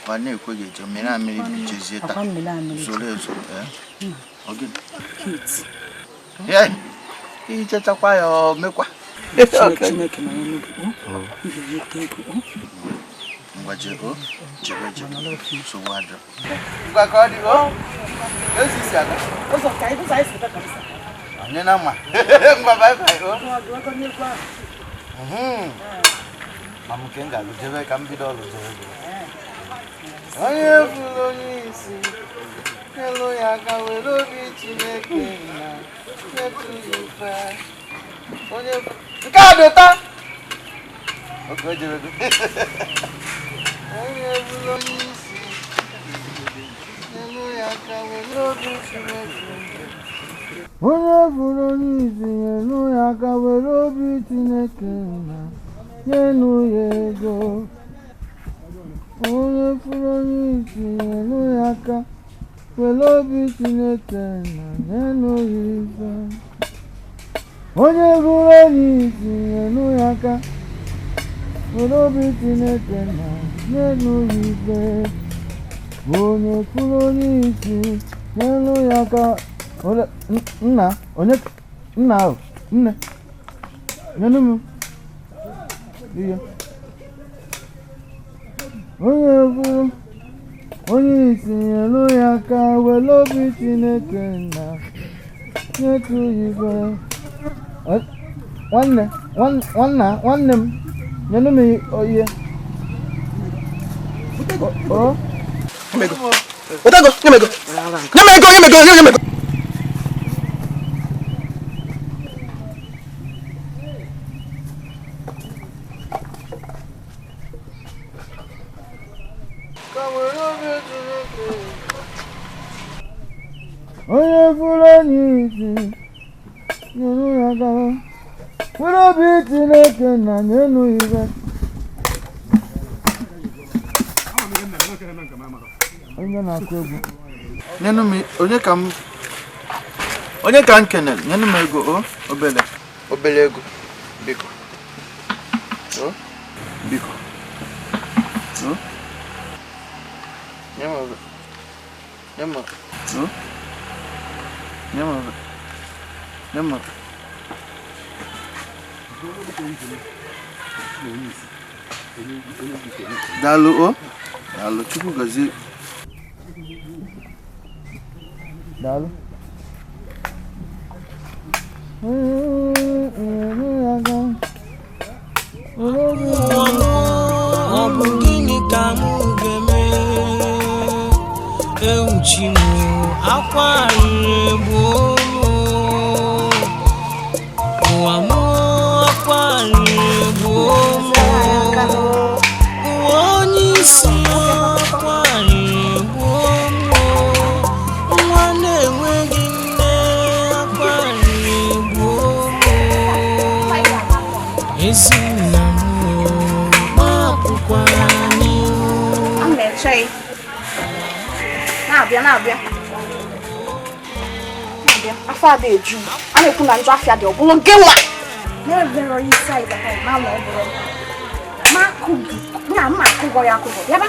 Kwa na-ekweghị eje mmiri amịrị jezie taa zoro ezo. Ichechakwa ya ọ mekwa Chineke nọ n'elu gị m ga-enweta ego. Ngwa jee jebe jebe nsogbu adịrọ. Ngwa ka ọ dị ezi si aga ụzọ ka anyị ụzọ anyị si ka m sa anyị na mma. Ngwa bye bye. Ma m nke m ga-alụ jebe ka m bido ọlụ jebe jebe. Onye fụrụ onye isi Nyelụ ya aka were obi Chineke na nyetụ ya ife. Onye nke a dị ụtọ. Oge o jere onye bụrụ onye isi. Nyelụ ya aka were obi Chineke. Onye bụrụ onye isi nyelụ ya aka were obi Chineke na nyenụ ya ego. Onye fụrụ onye isi nyelụ ya aka were obi Chineke na nyenụ ya ife. Onye bụrụ onye isi nyelụ ya aka were obi Chineke na nyenụ ya ife. Onye fụrụ onye isi nyelụ ya aka. Nna, onye nna ahụ, nne, nyenụ m ihe. Onye bụrụ onye isi nyelụ ya aka were obi Chineke na nyetụ ya ife. Nwanne, nwanne m, nyenụ m ihe. O? Otego, nye m ego. Nye m ego, nye m ego, nye m ego. Onye fụrụ onye isi nyelụ ya aka were obi Chineke na nyenụ ya ife. Onye na-akụ egwu nyenụ m onye ka m kenere nyenụ m ego o obele obele ego biko o biko o nye m nye m o nye m nye m. Daalụ o daalụ, Chukwu gọzie. Daalụ. Ọ bụ gịnị ka m ga-eme? Ewuchi m akwa arịrị gbuo m. Ụwa m akwa arịrị gbuo m. Ụwa onye isi akwa arịrị gbuo m. Nwa na-enweghị nne akwa arịrị gbuo m. Ezi nna m gbapụkwara n'ihu. Na-abịa na-abịa na-abịa afọ ada eju a na-ekwu na njọ afịa dị ọ bụrụ gị nwa na-ebere inside na ma ọ bụrụ ma akụgị na mma akụgọ ya akụgọ bịaba.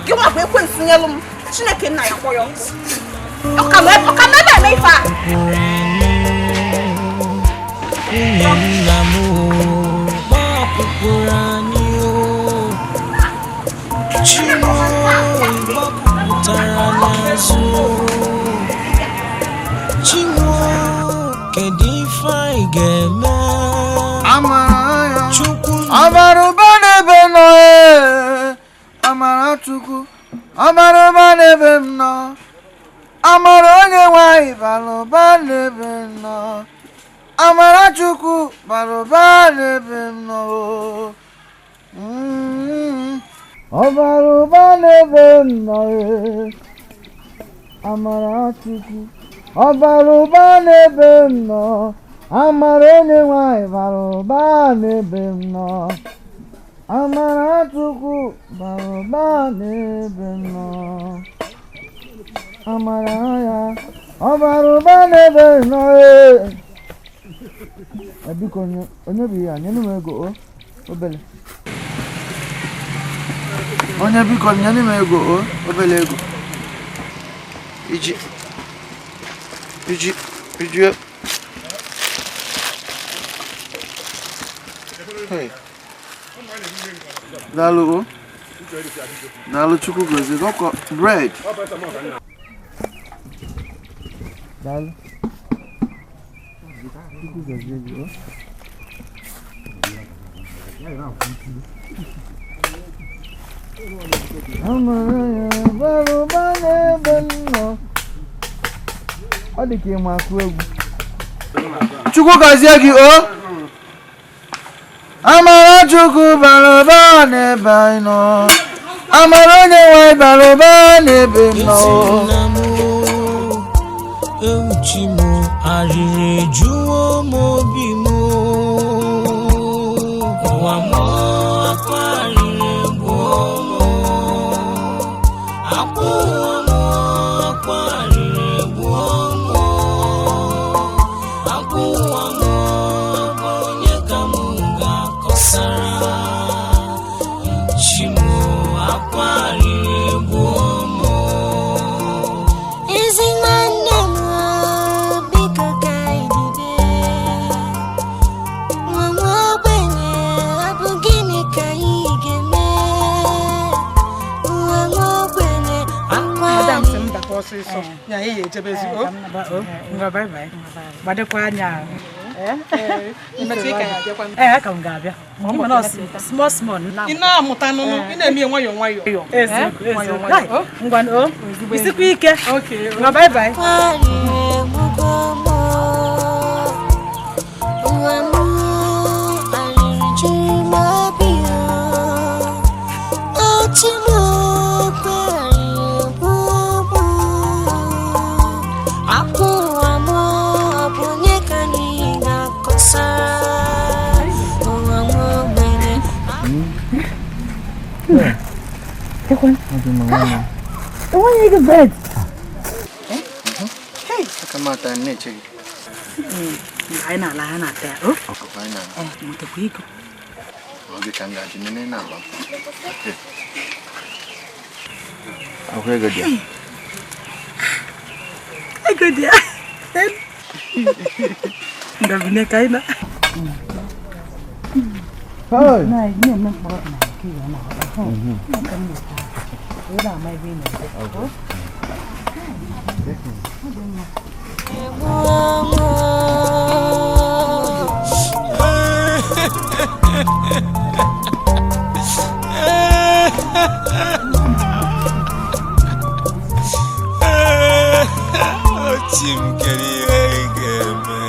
Gị nwa bụ ekwensu nyelụ m Chineke nna ya kpọ ya ọkụ. Ọ ka mebe eme ife a. Nwunye nna m gbapụkwara anyị o. Chimo gbapụtara n'azụ. Chimo, kedu ife anyị ga-eme? Chukwu Amara ụba n'ebe nọ ee, amara Chukwu, amara ụba n'ebe m nọ, amara onye nwanyị bara ụba n'ebe m nọ, amara Chukwu bara ụba n'ebe m nọ. Ọ bara ụba n'ebe m nọ ee, amara Chukwu, ọ bara ụba n'ebe m nọ, amara onye nwanyị bara ụba n'ebe m nọ, amara Chukwu bara ụba n'ebe m nọ, amara ya ọ bara ụba n'ebe m nọ ee. Biko onye bụ ya nyenụ m ego o obele. Onye biko nyenụ m ego o obele ego. Iji iji iji. Hey. Daalụ o. Daalụ, Chukwu gozie gị. Ọkọ bread. Daalụ. Chukwu gozie gị. O. Amara ya bara ụba n'ebe m nọ. Ọ dị ka ịma akụ egwu. Chukwu gọzie gị o. Amara Chukwu bara ụba n'ebe anyị nọ. Amara onye nwe anyị bara ụba n'ebe m nọ. Ewuchi m arịrị ejuwo m obi m ụwa m akwa arịrị egbuo m akwa ụwa m akwa arịrị egbuo m akwa ụwa m bụ onye ka m ga-akọsara chi m akwa arịrị egbuo m. Ezi nwanne m, biko ka anyị dube nwa nwa ogbenye, ọ bụ gịnị ka anyị ga-eme nwa nwa ogbenye akwa? Madam sị m dakwa ọsịsọ. Ya ya ejebezi o. Ngwa, bye bye. Gbadokwa anya ahụ. Imetụ ị ka ya abịakwa. Ee, aka m ga-abịa. Ịma na ọ small small. Ị na-amụta nụnụ, ị na-eme ya nwayọọ nwayọọ. Eziokwu, Eh? Nwayọọ eziokwu. nwayọọ. Hai, ngwa o, isikwa ike. Ngwa, bye bye. Ụwa m arịrị juru m obi o. Ochi m okwe arịrị egbuo m. Akwa ụwa m, ọ bụ onye ka anyị ga-akọsara ụwa m ogbenye? Enweghị ego bread. Aka m ata na-eche gị. Anyị na-ala ha na-ata ya. O? Ọkwa anyị na-ala. Eh, nwetakwa ego. Ọ gị ka m ga-ajụ nene na-agba m. Akwụ ego dị ya. Ego dị ya. Ngabine ka anyị na. Hey. Na-eme mkpọrọ na nke ya na-aghọta. Ọ ka m na-ete. Wee na-ama ebe ị na-ete. O? Egbuo m. Ọchị m, kedu ihe ị ga-eme?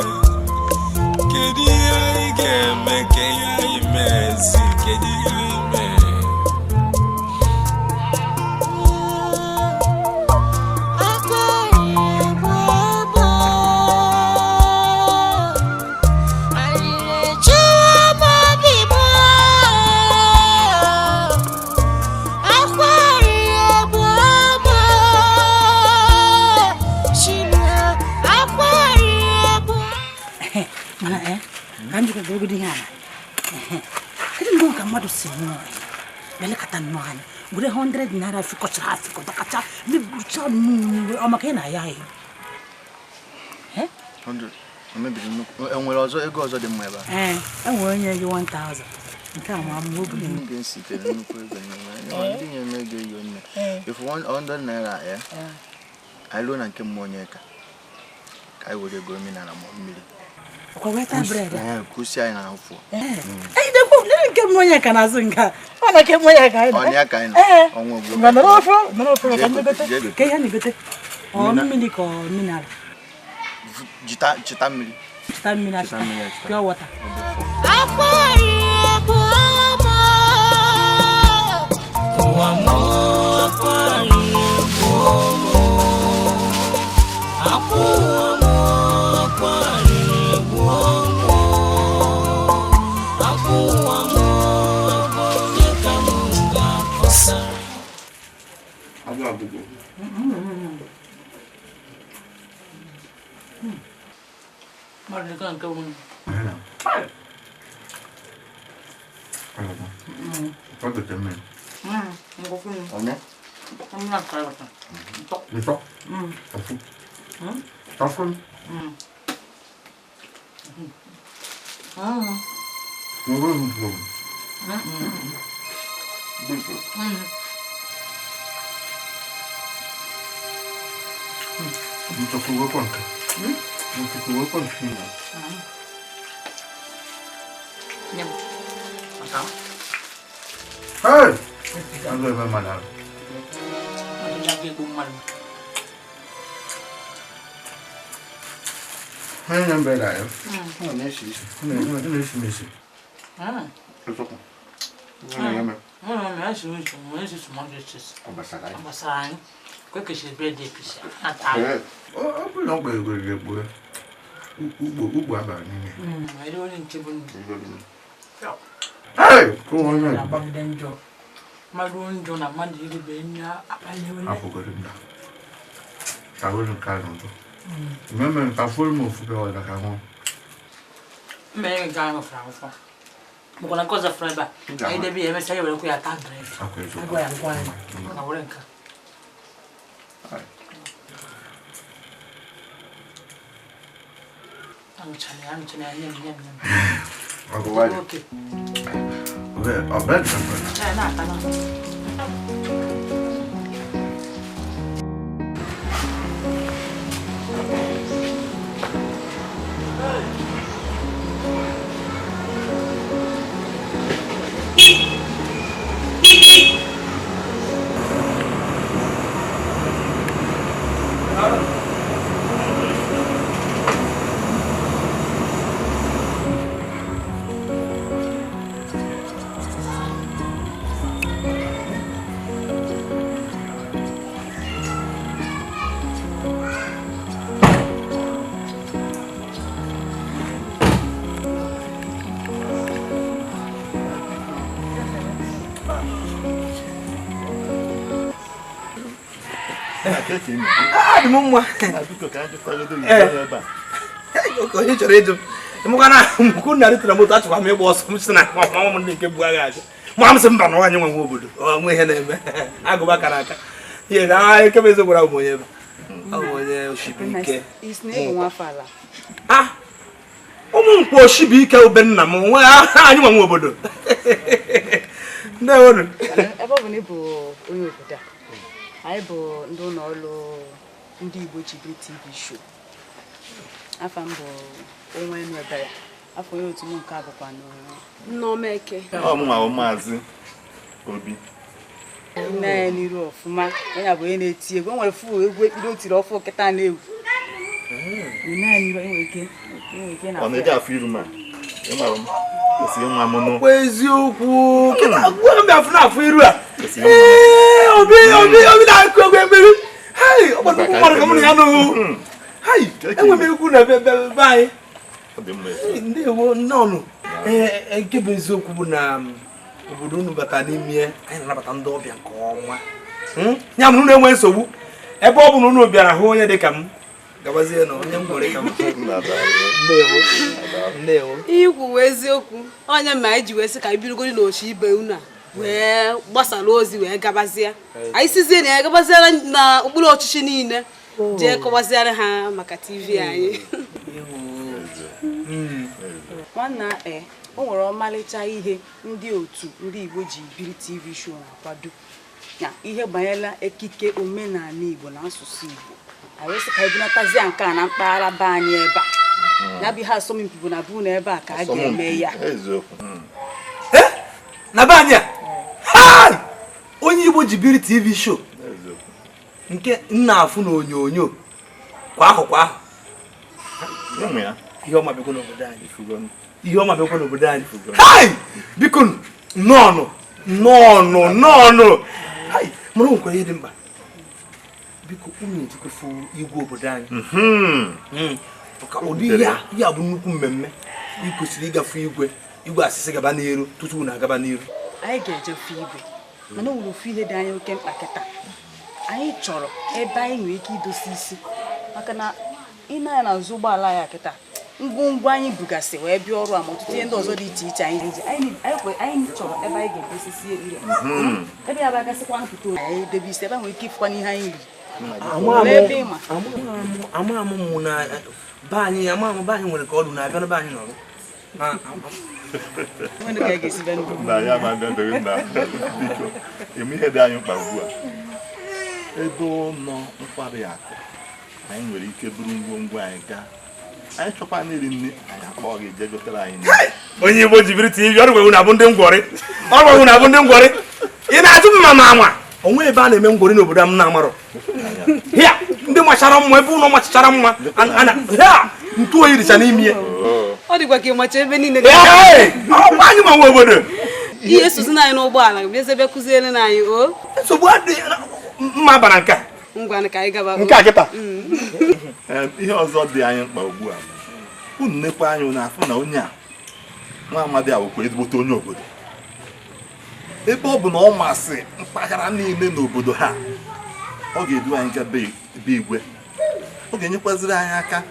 Kedu ihe ị ga-eme ka ihe anyị mezi? Kedu ihe anyị mee? Akwa arịrị egbuo m. Arịrị ejuwo m obi m. Akwa arịrị egbuo m. Chima, akwa arịrị egbuo. Mana ka m jikwa gogodo ihe ala. Kedu mgbe ka mmadụ si nnọọ belekata nnọọ anya were 100 naira fikọchara afikọ dọkacha mebucha nnọọ ọ maka ị na-aya ahịa? 100. O mebiri nnukwu. E nwere ọzọ ego ọzọ dị mma ebe a? Ee, enwere onye gị 1000 nke a ma mma obi. M ga-esitere nnukwu ego nye m. Ndị nye m ego iyo nne. If 100 naira ya, anyị ruo na nke mmụọ onye ka ka anyị were ego omenala ma mmiri. Ọkwa weta bread a? Ee, kwụsị anyị na afọ. Ee, ejidekwa lere nke mmanya ka na-azụ nke a. Ọ na nke mmanya ka anyị nọ. Ọ na ya ka anyị nọ. Ee. Ọnwa ogbu. Ngwa, nọrọ ofe, nọrọ ofe ka m Jee gote. gote. Ka ihe a na-egote? Ọ Mmiri. mmiri ka ọ mineral? Jita chita mmiri. Chita mmiri Chita achịta. mmiri achịta. Pure water. Akwa arịrị egbuo m. Ụwa m akwa arịrị egbuo m. Akwa ụwa m akwa arịrị egbuo m. Akwa ụwa m bụ onye ka m ga-akọsara. Agụ agụgụ. Mmadụ dị ka nke nwunye. Ọ gote mmiri. Onye? Ntọ. Ọfụ. Ọfụ. Hey! I'm going to my mother. Hey! Go on. Onye chọrọ ịjụ m mkụ na rịtara moto achọkwa m ịgba ọsọ m sị na mama m ndị nke bụ agha aja ma m sị mba na nwaanyị nwe nwe obodo onwe ihe na-eme agụba kara aka ihe na eke bụ eziokwu abụ m onye ebe abụ m onye Oshibuike ụmụ nkwụ Oshibuike ube nna m nwe anyị nwe nwe obodo. Ndewonu. Ebe ọ bụ na ị bụ onye obodo a, anyị bụ ndị ụlọ ọrụ ndị Igbo ji biri TV show. Afa m bụ Onwenu Ebere. Afọ onye otu m nke a bụkwa Nneọma Eke. Ọ mụ nwa Maazị Obi. Nne ya n'iru ọfụma, onye a bụ onye na-eti egwu. O nwere fụ egwu ekpiri o tiri ọfụ kịta na-egwu. Nne ya n'iru enwere ike na. Ọ na-eji afọ iru ma. Ị mara m. Kwesịrị ịnwa m nụ. Kwa eziokwu. Kịta gwa m afụ na afọ iru a. Ee, Obi Obi Obi na-akụ egwu ekpiri. Hey, ọ gbara mmadụ ka mụ na ya nụ. Hey, enwe m egwu na be anyị. Ndewo nnọọnụ. Ee, nke bụ eziokwu bụ na obodo unu bata n'ime anyị na-anabata ndị ọbịa nke ọma. Ya mụrụ na-enwe nsogbu ebe ọ bụ na unu bịara hụ onye dị ka m gabazie na onye m gwere ka m. Ndewo. Ndewo. Ikwu eziokwu onye ma anyị ji wee sị ka anyị birugodi n'ochi ibe unu a wee gbasara ozi wee gabazie. Anyị sizie na ya gabaziara na okpuru ọchịchị niile jee kọwaziara ha maka TV anyị. Nwanna o nwere ọmalịcha ihe ndị otu ndị Igbo ji biri TV show na-akwado na ihe banyere ekike omenala Igbo na asụsụ Igbo. Anyị sị ka ebunatazie nke a na mpaghara be anyị ebe a. Ya bụ ihe asọmpi bụ na bụ na ebe a ka a ga-eme ya. Na be anyị a? Onye Igbo ji biri TV show nke nna afụ na onyonyo kwa ahụ kwa ahụ. Ihe ọma bịakwa n'obodo anyị. Ihe ọma bịakwa n'obodo anyị. Hai! Biko nnọọnụ nnọọnụ nnọọnụ. Hai! Mụrụ nwekwara ihe dị mkpa. Biko unu ejikwefu igwe obodo anyị. Maka ụdị ihe a bụ nnukwu mmemme. Ị kwesịrị ịgafe igwe igwe asịsị gaba n'iru tutu unu agaba n'iru. Anyị ga-ejefe igwe mana o nwere ofu ihe dị anyị oke mkpa kịta. Anyị chọrọ ebe anyị nwere ike idosi isi maka na ị na-anya n'azụ ụgbọala ya kịta ngwongwo anyị bugasị wee bịa ọrụ a ma ọtụtụ ihe ndị ọzọ dị iche iche anyị ji anyị chọrọ ebe anyị ga-edosisi ihe ebe ya bụ agasịkwa mpụta anyị debe isi ebe nwere ike ịfụkwa n'ihe anyị riri. Ama amụ mụ na be anyị ama amụ be anyị nwere ka ọdụ na-abịa n'be anyị nọrọ. Na ya ma bịa dịrị nna biko eme ihe dị anyị mkpa ugbu a. Ebe ụlọ nkwari akụ anyị nwere ike buru ngwongwo anyị gaa. Anyị chọkwa n'iri nne anyị akpọọ gị jee gotere anyị nri. Onye Igbo ji biri TV ọrụ gwewu na-abụ ndị ngwọrị. Ọrụ gwewu na-abụ ndị ngwọrị. Ị na-ajụ m ma ma ama. Onwe ebe a na-eme ngwọrị n'obodo m na-amarọ. Hịa ndị machara mma ebe ụlọ machachara mma hịa ntụ oyi dịcha n'ime ya. Ọ dịkwa ka ịmacha ebe niile. Ọkwa anyị ma nwe obodo. Ihe esozi anyị n'ụgbọala bịazie bịa kụziere na anyị o. Nsogbu adịghị mma bara nke a. Ngwa ka anyị gaba. Nke a kịta. Ihe ọzọ dị anyị mkpa ugbu a unu nekwa anyị unu afụ na onye a nwa amadi a bụkwa ezigbote onye obodo. Ebe ọ bụ na ọ masị mpaghara niile n'obodo ha, ọ ga-edu anyị gaa be igwe. Ọ ga-enyekwaziri anyị aka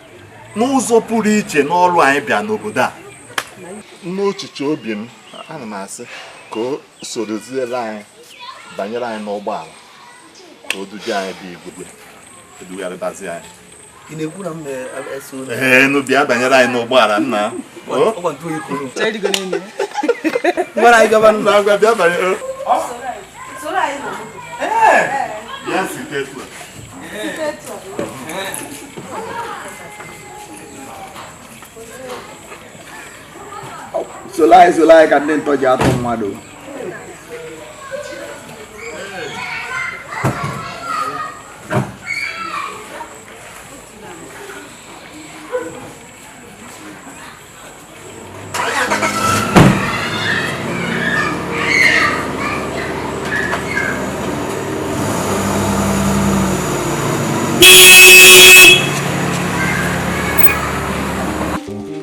n'ụzọ pụrụ iche n'ọrụ anyị bịa n'obodo a. N'ochiche obi m, ana m asị ka o soroziere anyị banyere anyị n'ụgbọala ka o duje anyị bụ igwe edugharịbazi anyị. Ị na-ekwu na m na-eso unu? Ee, nụ bịa banyere anyị n'ụgbọala nna. Bịa banyere. Bịa site etu a. Solo anyị ka ndị ntọ ji atụ mmadụ.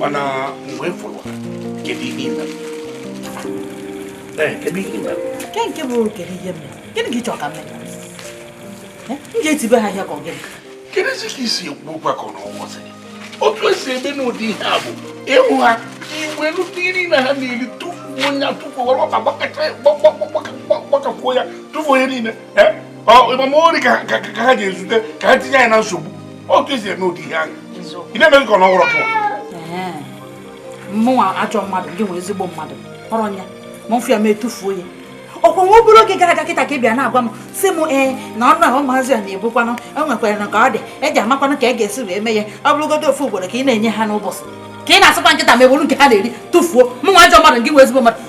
Mana mgbe fọrọ kedu ihe ime? Kedu ihe ime? Nke bụ kedu ihe mere? Gịnị ka ị chọrọ ka m mee? M ga-etibe ha ihe ka ọ gịnị? Kedu ezi ka isi ekwu okwu akọ na ọnwụsị? Otu esi eme n'ụdị ihe a bụ ịhụ ha igwe nri na ha na-eri tufuo ya tufuo were ọkpa gbakakwuo ya tufuo ihe niile. Ịmamori ka ha ga-ezute ka ha tinye anyị na nsogbu. Otu esi eme ụdị ihe ahụ. Ị na-eme ka ọ na ọhụrụ kụwa. Mụnwa ajọ mmadụ gị nwee ezigbo mmadụ ọrọ ya ma mfụ ya ma etufuo ya. Ọkwa nwa obere oge gara aga kịta ka ị bịa na-agwa m sị m ee na ọnụ ahụ maazị a na-ebukwanụ e nwekwara na ka ọ dị eji amakwanụ ka e ga-esi wee mee ya ọ bụrụgodo ofu ugboro ka ị na-enye ha n'ụbọchị ka ị na-asịkwa nkịta ma eburu nke ha na-eri tụfuo. Mụnwa ajọ mmadụ gị nwee ezigbo mmadụ.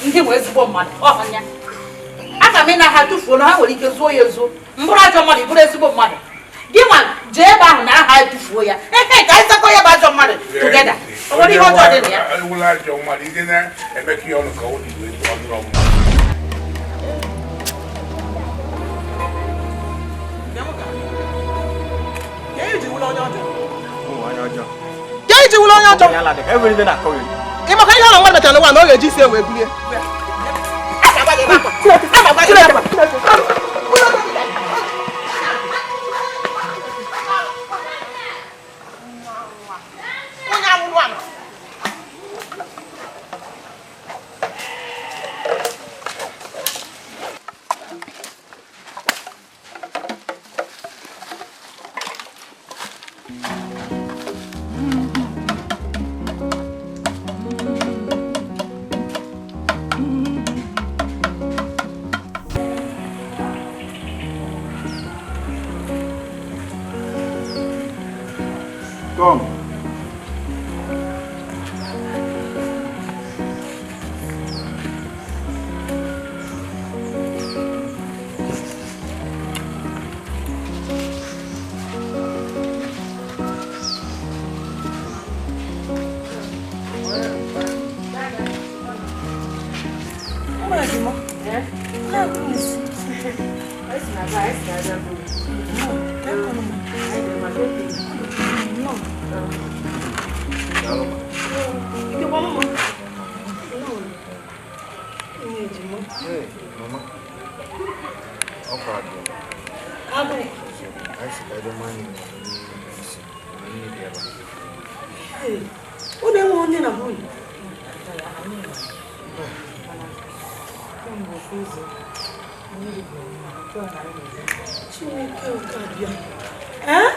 Ndị nwee ezigbo mmadụ ọhụnya aka m ị na ha tụfuo na ha nwere ike zuo ya ezuo mbụrụ ajọ mmadụ bụrụ ezigbo mmadụ gị nwa jee ebe ahụ na aha etufuo ya ehe ka anyị sakọ ya bụ ajọ mmadụ tugeda o nwere ihe ọjọọ dị na ya. Ka iji wụlọ onye ọjọọ ị maka ihe ọ na mmadụ mechara n'ụwa na ọ ga-eji isi wee bulie. Come. Kemgbe ofu izu, mmiri bụ otu a na anyị na-eme. Chineke ụka bịa. Eh?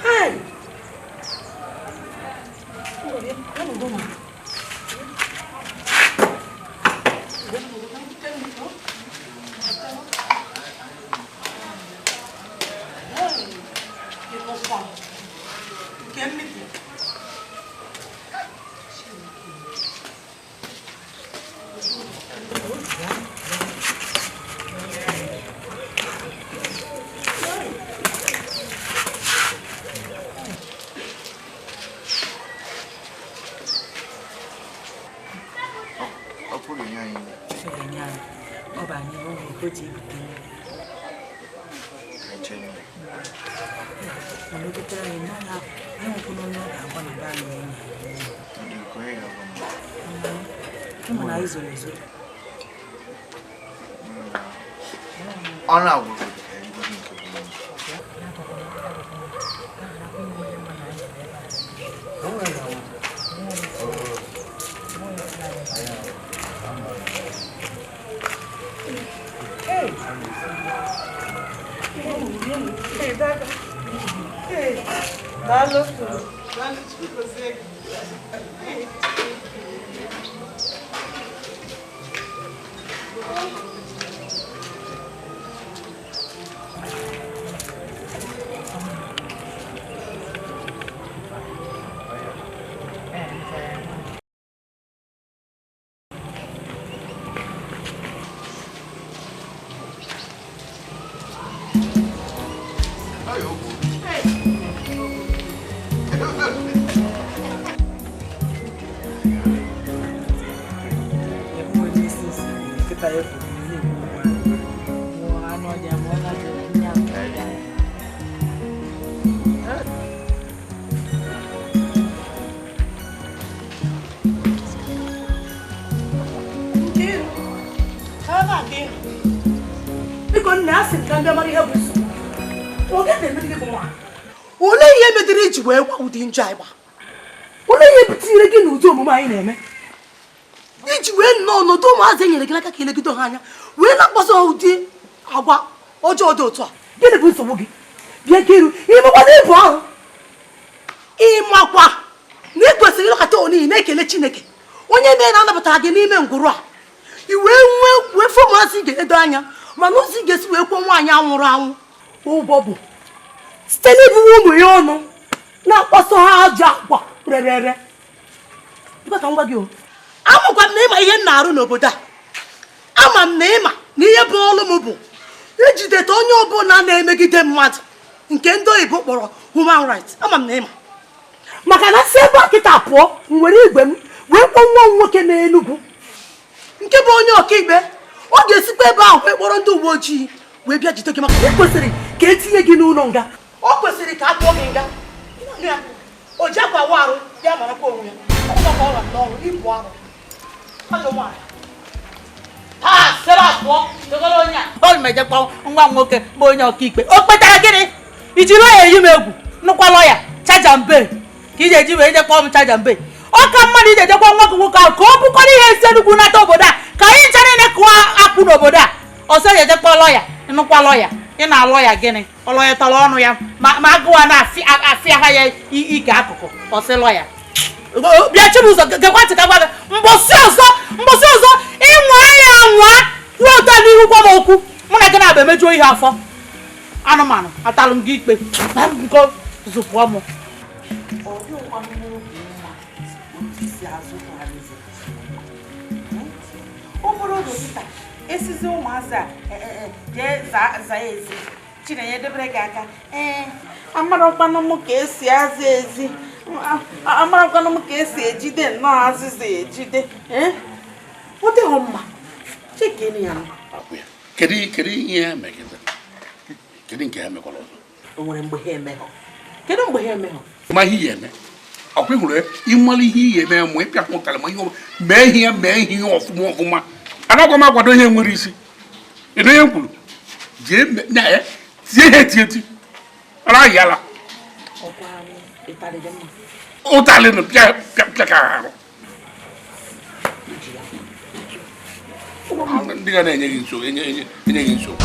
Hai! Olee ihe metere iji wee gwa ụdị njọ anyị gba? Olee ihe tinyere gị n'ụdị omume anyị na-eme? Iji wee nnọọ n'ụdị ụmụazị e nyere gị n'aka ka ilegide ha anya wee na-akpọsọ ha ụdị agwa ọjọọ dị otu a. Gịnị bụ nsogbu gị? Bịa ka iru ịmakwa na ịbụ ahụ ịmakwa na ị kwesịrị ịlọkọta onye na-ekele Chineke onye mere na-anabatara gị n'ime ngwụrụ a i wee nwee wee fụ ụmụazị ga-edo anya mana ụzọ ị ga-esi wee kwuo nwaanyị anwụrụ anwụ ụgwọ bụ site n'ibuwe ụmụ ya ọnụ na-akpọsọ ha ajọ agwa rere ere. Ka m gwa gị o, amakwa m na ịma ihe m na-arụ n'obodo a. Ama m na ịma na ihe bụ ọlụ m bụ ijideta onye ọbụla na-emegide mmadụ nke ndị oyibo kpọrọ human rights. Ama m na ịma maka na si ebe a kịta pụọ m were igwe m wee kpọọ nwa m nwoke n'Enugwu nke bụ onye ọkaikpe. Ọ ga-esikwa ebe ahụ wee kpọrọ ndị uwe ojii wee bịa jide gị maka na ị kwesịrị ka etinye gị n'ụlọ nga. Ọ kwesịrị ka a tụọ gị nga. O ji akwa awụ arụ ya marakwa onwe ya. Ọ bụkwa ọra n'ọrụ ibu arụ. Ajọ nwaanyị. O mejekwa nwa m nwoke bụ onye ọkaikpe. O kpetara gịnị? Iji lọya eyi m egwu nụkwa lọya chajambe ka ị ga-eji wee jekpọọ m chajambe. Ọ ka mmadụ iji ejekwa nwa gị nwoke ahụ ka ọ bụkọrọ ihe esi Enugwu nata obodo a ka anyị ncha niile kụọ akwụ n'obodo a. Ọsọ ya ejekpọọ lọya nụkwa lọya. Ị na-alọ ya gịnị? Ọ lọyatara ọnụ ya ma agụwa na-afịa ha ya ike akụkụ ọsị lọya. Bịa Chibụzọ gekwa ntị ka gwa gị mbọsị ọzọ ịnwa ya anwa kwuo ụtọ n'ihu gwa m okwu mụ na gị na-abụ emejuo ihe afọ anụmanụ atalụ m gị ikpe na nkọ zụpụọ m. Obere oge kịta esizi ụmụazị a jee zaa ezi Chinenye debere gị aka. Ee, amarakwanụ m ka esi aza ezi, amarakwanụ m ka esi ejide nnọọ azịza ejide. Ọ dịghị mma. Chekene ya. Kedu ihe ha megide? Kedu nke ha mekwara ọzọ? O nwere mgbe ha emeghọ. Kedu mgbe ha emeghọ? Ma ihe ya eme. Ọkwa hụrụ ịmara ihe ihe eme ma ịpịa ụtarị ma ihe mee ihe ọfụma ọfụma. Anakwa m akwado ihe nwere isi. Ịnụ ihe m kwuru? Jee na ya tie ihe eti. Ara yala. Ụtarị nụ pịa pịa ka arụ. Ndị ga na-enye gị nsogbu enye gị nsogbu.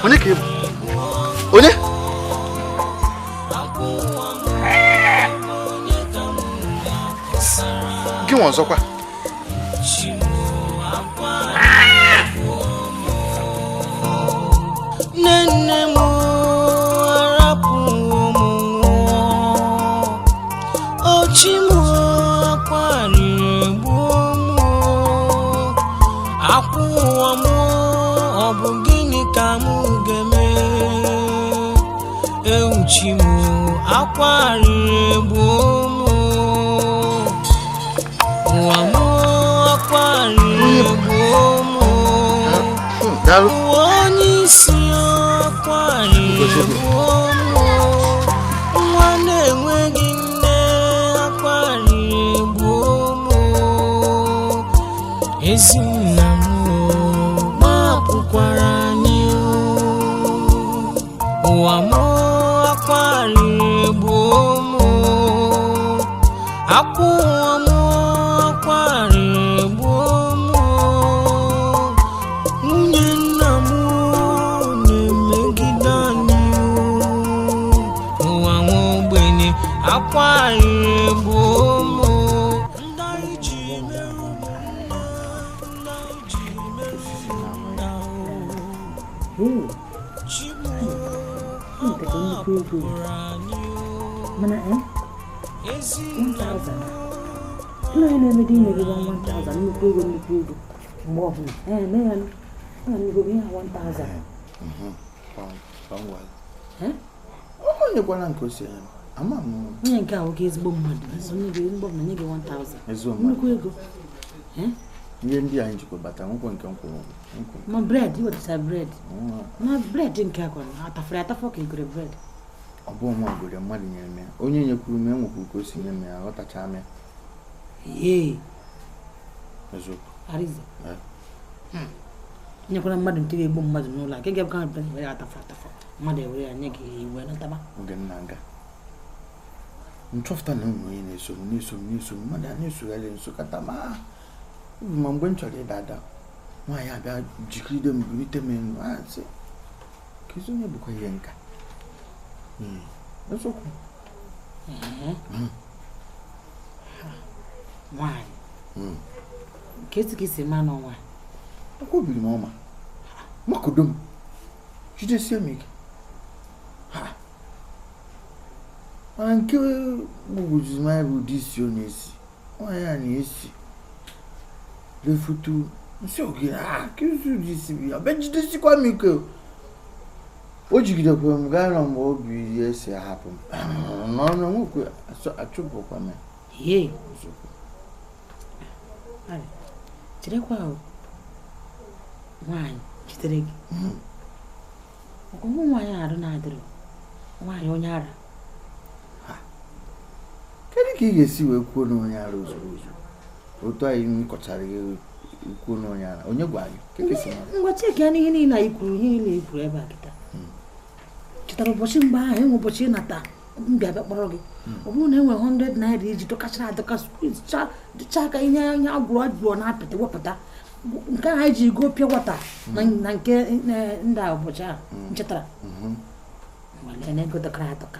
Onye ka ị bụ? Onye? Gị nwa ọzọkwa? Nne m arapụwo m nwụọ, ochi m akwarịrị gbuo m, akwụwa m, ọ bụ gịnị ka m ga-eme? Ewuchi m akwarịrị gbuo m, ụwa m akwarịrị gbuo m, ụwa onye isi akwarịrị gbuo m, nwa na-enwe Ezinna m gbapụkwara anyị ụwa m akwarịrị gbuo m akwa ụwa m akwarịrị gbuo m nwunye nna m na-emegide anyị ụwa nwa ogbenye akwarịrị gbuo m. Mana 1000 ụlọ onye na-emede inye gị 1000 nnukwu ego nnukwu ego mgbe ọbụla mee ya na nnukwu ego ihe 1000. Onye nke o si ama m onye nke a nwoke ezigbo mmadụ onye gị ezigbo mmadụ nye gị 1000 nnukwu ego. Ihe ndị anyị jikwa bata nkwụ nke nkwụ ma bred iwetara bred ma bred nke a kwara atafere atafọ ka egore bred ọ bụ nwa gore mmadụ nyere m ya onye nyekwuru m enwekwuru ka o si nye m ya aghọtacha m ya. Eziokwu Arize nyekwara mmadụ nke ga-egbu mmadụ n'ụlọ a nke ga-abụ bred were atafọ atafọ mmadụ ewere ya nye gị iwe nataba. Oge m na-aga nchọpụta na enwe onye na-eso m na-eso m na-eso m mmadụ a na-esogharị nso kata ma ma mgbe m chọrọ ịda ada nwaanyị abịa jikiride m bulite m elu asị ka ezi onye bụkwa ihe nka eziokwu. Nwaanyị ka esi ka isi ma na nwaanyị akwụbiri m ọma makodo m jidesie m ike mana nke gbugoziri m anya bụ ụdị isi ọ na-esi nwaanyị a na-esi refutu nsị oge a kezi ụdị isi bụ ya bịa jidesikwa m ike o jigidekwa m gaa nọ mgbe obi ya esi ahapụ m n'ọnụ nwekwe achụpụkwa m ya. Cherekwa nwaanyị jidere gị ọgụgụ nwaanyị arụ na-adịrị nwaanyị onye ara. Kedu ka ị ga-esi wee kwuo na onye ara ozugbo ozugbo otu anyị m kọchara gị kwuo na onye ara onye gwa gị? Ngwa cheki ya n'ihe niile anyị kwuru ihe niile i kwuru ebe a kịta chetara ụbọchị mgbe ahụ enwe ụbọchị ịnata mbịa bịa kpọrọ gị ọ bụrụ na e nwere 100 naira iji dọkachara adọka dịcha aka ihe anya agwụrụ agwụrụ na apịtị wepụta nke ahụ anyị ji go pịa wata na nke ndị a ụbọchị ahụ nchetara nwale na ego dọkara adọka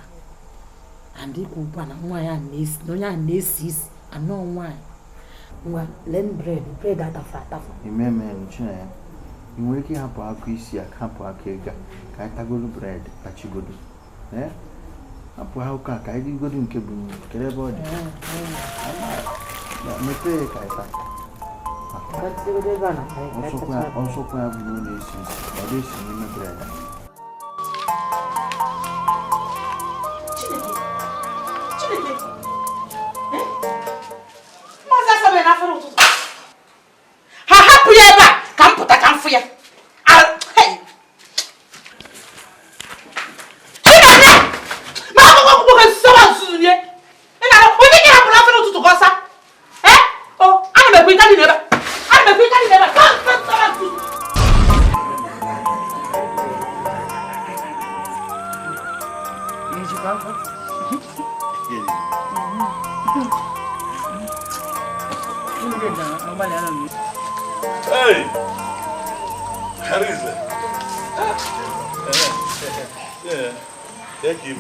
and ikwu ugbu a na nwaanyị ahụ na-esi na onye ahụ na-esi isi anọ nwaanyị ngwa len bred bred atafụ atafụ imeme Chinenye ị nwere ike ịhapụ akụ isi a hapụ aka ego ka anyị tagolu bred tachigodo hapụ akụkọ a ka anyị rigodo nke bụ kedu ebe ọ dị mepee ka anyị taa. Ọsọkwa ya bụ na ọ na-esi isi ọ dị-esi n'ime bred a. Ha hapụ ya ebe a ka m pụta ka m fụ ya. Chinenye! Ma akwụkwọ akwụkwọ ka sọwa nzuzu nye. Ị na-arụ onye ka hapụrụ afọ n'ụtụtụ ka ọsa. O, ana m ekwe ịka dị n'ebe a. Ana m ekwe ịka dị n'ebe a. Ka sọwa nzuzu. Hey! Arize. Take him.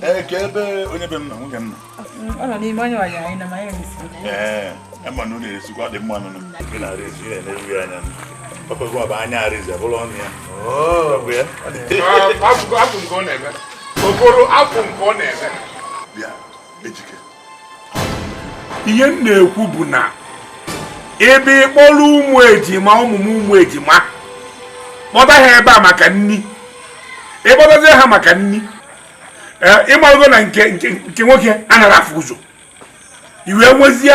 Eh, kebe onye be m na nwunye m na. Ọ nọ n'ime onye ọya anyị na ma ya esi. Eh, ama na unu esikwa dị mma nụnụ. Ị na Arize, ị na-eleru ya anya. Papa gwa bụ anya Arize bụrụ ọnụ ya. Oh, bụ ya. Afụ nke ọ na-eme. Okoro afụ nke ọ na-eme. Bịa, Ejike. Ihe m na-ekwu bụ na ebe ịkpọrọ ụmụ ejima ụmụ m ụmụ ejima kpọta ha ebe a maka nni ịkpọtazie ha maka nni ịmarụgo na nke nke nwoke anaghị afụ ụzọ iwe nwezie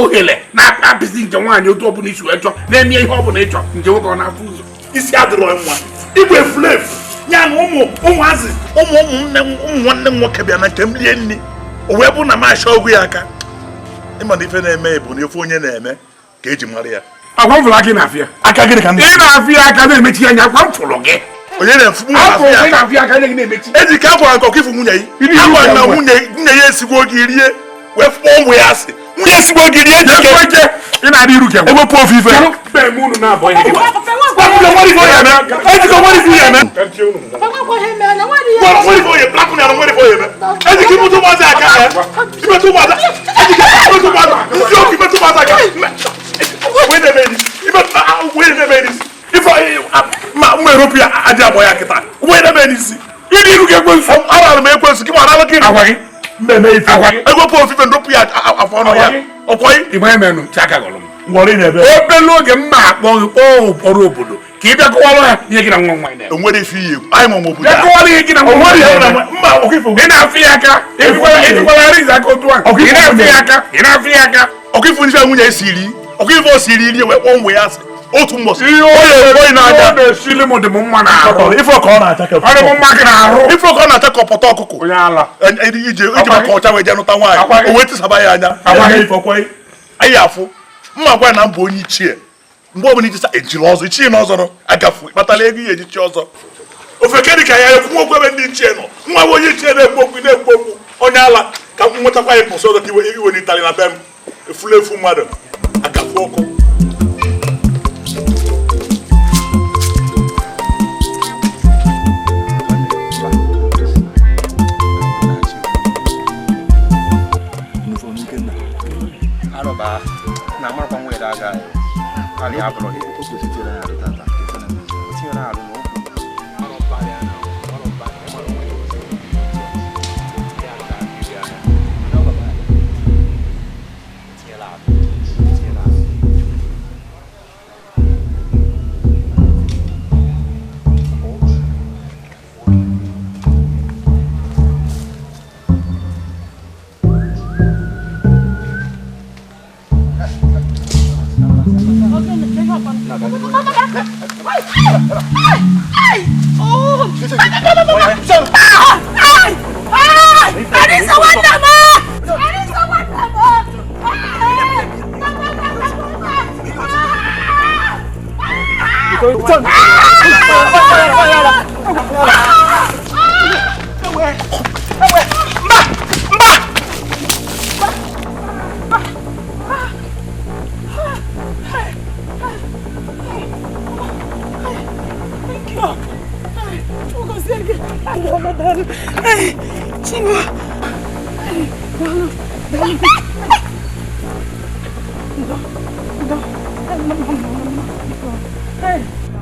ohere na-apịsị nke nwaanyị otu ọbụla isi wee chọọ na-eme ihe ọbụla ịchọ nke nwoke ọ na-afụ ụzọ isi adịrọ nwa igwe efulefu ya na ụmụ ụmụazị ụmụ ụmụnne ụmụ nwanne m nwoke bịa na nke m rie nri o wee bụ na m achọ ọgwụ ya aka ịma na ife na-eme bụ na ife onye na-eme ka eji mara ya. Agwa m fụrụ aka ị na-afịa. Aka gịnị ka m Ị na-afịa aka na-emechi anya agwa m fụrụ gị. Onye na-efu nwunye Afọ ị na-afịa aka anya gị na-emechi. Eji ka agwara nke ọkaifu nwunye ya. Agwara na nwunye ya esigbo gị rie wee fụọ ụmụ ya asị. Nwunye esigbo gị rie ejike. Eke ị na-adị iru ka ewepụ ofe ife. Mbe m unu na-abọ ihe gị. Ejike nwere ife ya eme. Nwere ife onye blakụ na nwere ife onye eme. Ejike imetụ ụmụazị aka ya. Imetụ ụmụazị. Ejike imetụ ụmụazị. Ndị ọkụ imetụ ụmụazị aka. Wee na-eme n'isi. Wee na-eme n'isi. Ife ma mma eropu ya adị abụọ ya kịta. Wee na-eme n'isi. Ịdị iru ka ekwensu. Arara m ekwensu gị ma arara gị. Agwa gị. Mmemme ife. Ewepụ ofufe ndopụ ya afọ ọnụ ya. Ọkwọghị. Igbe emenụ chaka gọrọ m. Ngwọrị na-ebe. Obele oge m na-akpọ gị kpọọ ụkpọrọ obodo ka ị bịa kọwara ya ihe gị na nwa nwaanyị na-eme. Enwere ife iyi egwu. Anyị nwe obodo. Bịa kọwara ihe gị na nwa nwaanyị na-eme. Mba ọkaife. Ị na-afị ya aka. Ejikwala arize aka otu ahụ. Ị na-afị ya aka. Ị na-afị ya aka. Ọkaife ife nwunye siri. Ọkaife o siri rie wee kpọọ ụmụ ya asị. Otu mbọsị. Ihe onye na-aja. Ọ na-esili m dị m mma n'arụ. Ife ọka ọ na-acha ka Ọ dị m mma gị n'arụ. Ife ọka ọ na-acha ka ọpọtọ ọkụkọ. Onye ala. Iji maka ọcha wee jee nụta nwaanyị. O wee tisaba ya anya. Anyị afụ. Mma gwa na m bụ onye ichie. Mgbe ọbụla ijisa ejiri ọzọ ichie na ọzọ agafu kpatara ego ihe ejichi ọzọ. Ofe kedị ka ya ekwu okwu ebe ndị ichie nọ. Nwa bụ onye ichie na-ekwu okwu na-ekwu okwu. Onye ala ka m nwetakwa ya mkpọsị ọzọ ka iwe n'ịtarị na be m. Efulefu mmadụ agafu ọkụ.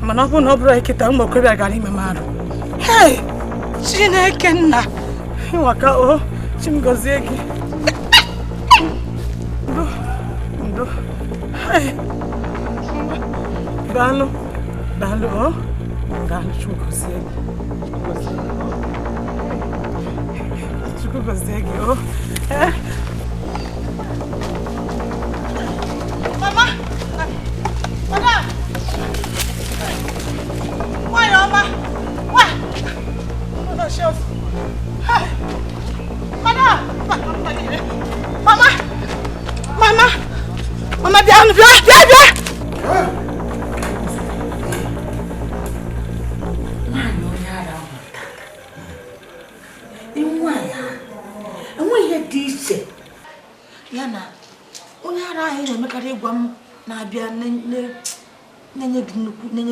Mana ọ bụrụ na ọ bụrụ eketa ụmụ okorobịa gara ime mmadụ. Hei! Chineke nna! Nwaka o, chi m gọzie gị. Ndo, ndo. Hei! Daalụ, daalụ o. Daalụ, Chukwu gọzie gị. Chukwu gọzie gị o. Mama! Madam! Why, Oma? Why? Oh, shelf. Madam! Mama! Mama! Mama, bịa, bịa, bịa, bịa! Nwaanyị onye ara mụtara. Nwaanyị ahụ, enweghị ihe dị iche ya na onye ara ahụ na-emekarị ịgwa m na-abịa na-enye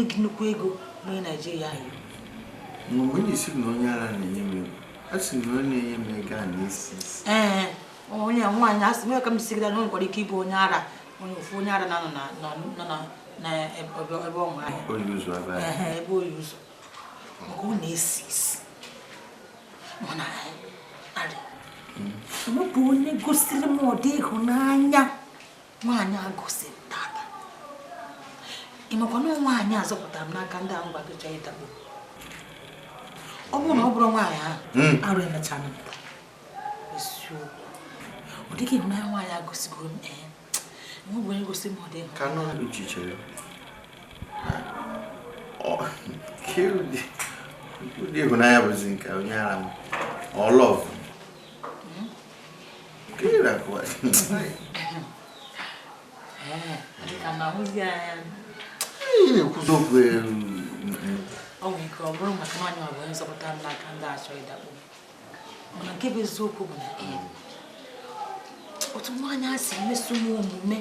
gị nnukwu ego. Onye Naijiria ahụ. Mgbe na-esi na onye ara na-enye m ego, a sị na onye na-enye m ego a na-esi isi. Ee, onye nwaanyị asị m ka m si gịda na o nwekwara ike ịbụ onye ara, onye ofu onye ara na-anọ na ebe ọmụ ahịa. Oyi ụzọ ebe ahụ. Ee, ebe oyi ụzọ. Maka ọ na-esi isi. Mana arị. Enwepụ onye gosiri m ụdị ịhụnanya nwaanyị a gosiri tata. Ị makwa na nwaanyị a zọpụtara m n'aka ndị ahụ gbagọcha ịdakpo. Ọ bụrụ na ọ bụrụ nwaanyị ahụ, arụ emechara m taa. Eziokwu. Ọ dịghị ịhụnanya nwaanyị a gosigo m ee. Enwebụ onye gosi m ụdị ịhụnanya. Ka nọ uche chere. Ụdị ịhụnanya bụzi nke onye ara m. Ọ lọvụ. Dịka na ahụzi anya. Ị na-ekwuzi okwu. Ọ nwere ike ọ bụrụ maka nwaanyị ọ bụ onye nzọpụta m n'aka ndị achọ ịdakpo. Mana nke bụ eziokwu bụ na otu nwaanyị a si meso m omume,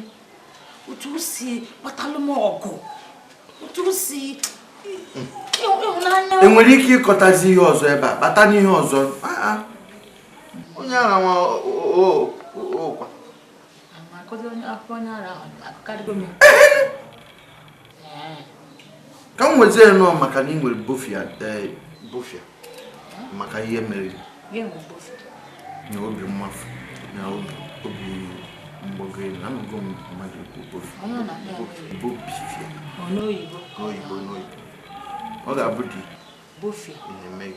otu o si kpatalụ m ọgụ, otu o si ịhụnanya. Enwere ike ịkọtazi ihe ọzọ ebe a, bata n'ihe ọzọ. Onye ara nwa okwa. Ka m nwezie nọọ maka na ị nwere bofia bofia maka ihe mere na obi mmafu na obi mgbago elu anụgo m mmadụ ekwu bofia bofia n'oyibo ọ ga-abụ di na-eme gị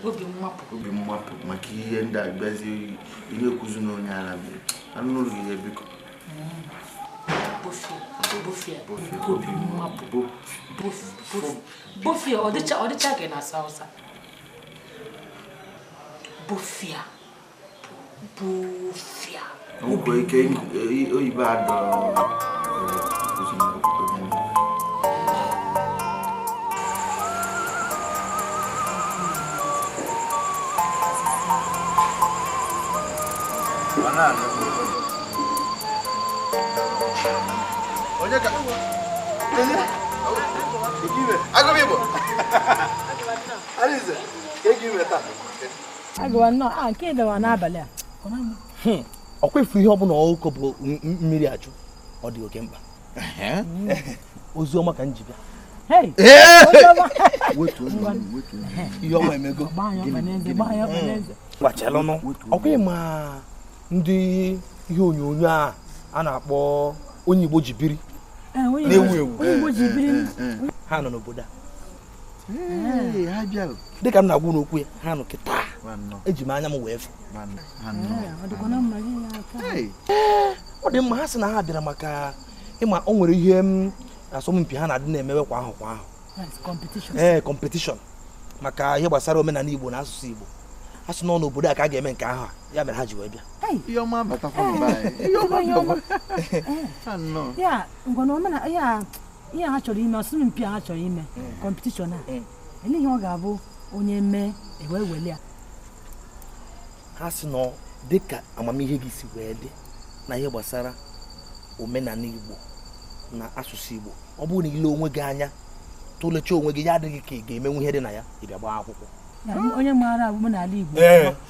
obi mmapụ maka ihe ndị a bịazie ị na-ekwuzi na onye ara mere anụ ụlọ ihe biko. Bofia, ọ dịcha gị na Hausa. Bofia. Bofia. Nkwe ike oyibo adọ. Onye ka Agụba Arinze, ka ego ime taa. Agụba nnọọ, a nke ịdawa n'abalị a. Ọ kwefu ihe ọbụla ọkụkọ bụ mmiri achụ, ọ dị oke mkpa. Ozi ọma ka m ji bịa. Ihe ọma emego. Gbachalụnụ. Ọkwa ma ndị ihe onyonyo a na-akpọ onye Igbo ji biri. Na-ewu ewu. Ha nọ n'obodo a. Dịka m na-agwa n'okwu ya, ha nọ kịta. Eji m anya m wee fụ. Ọ dị mma, ha sị na ha bịara maka ịma o nwere ihe asọmpi ha na-adị na-emewe kwa ahụ kwa ahụ. Ee, competition maka ihe gbasara omenala Igbo na asụsụ Igbo. Ha sị nọ n'obodo a ka a ga-eme nke ahụ a, ya mere ha ji wee bịa. Ihe ha chọrọ ime asọmpi ha chọrọ ime competition a, ele ihe ọ ga-abụ onye mee ewe wele ya. Ha sị nọ dịka amamihe gị si wee dị na ihe gbasara omenala Igbo na asụsụ Igbo, ọ bụrụ na ile onwe gị anya tụlechaa onwe gị, ya adịghị ka ị ga-emenwu ihe dị na ya, ị bịa gbaa akwụkwọ. Onye maara omenala Igbo,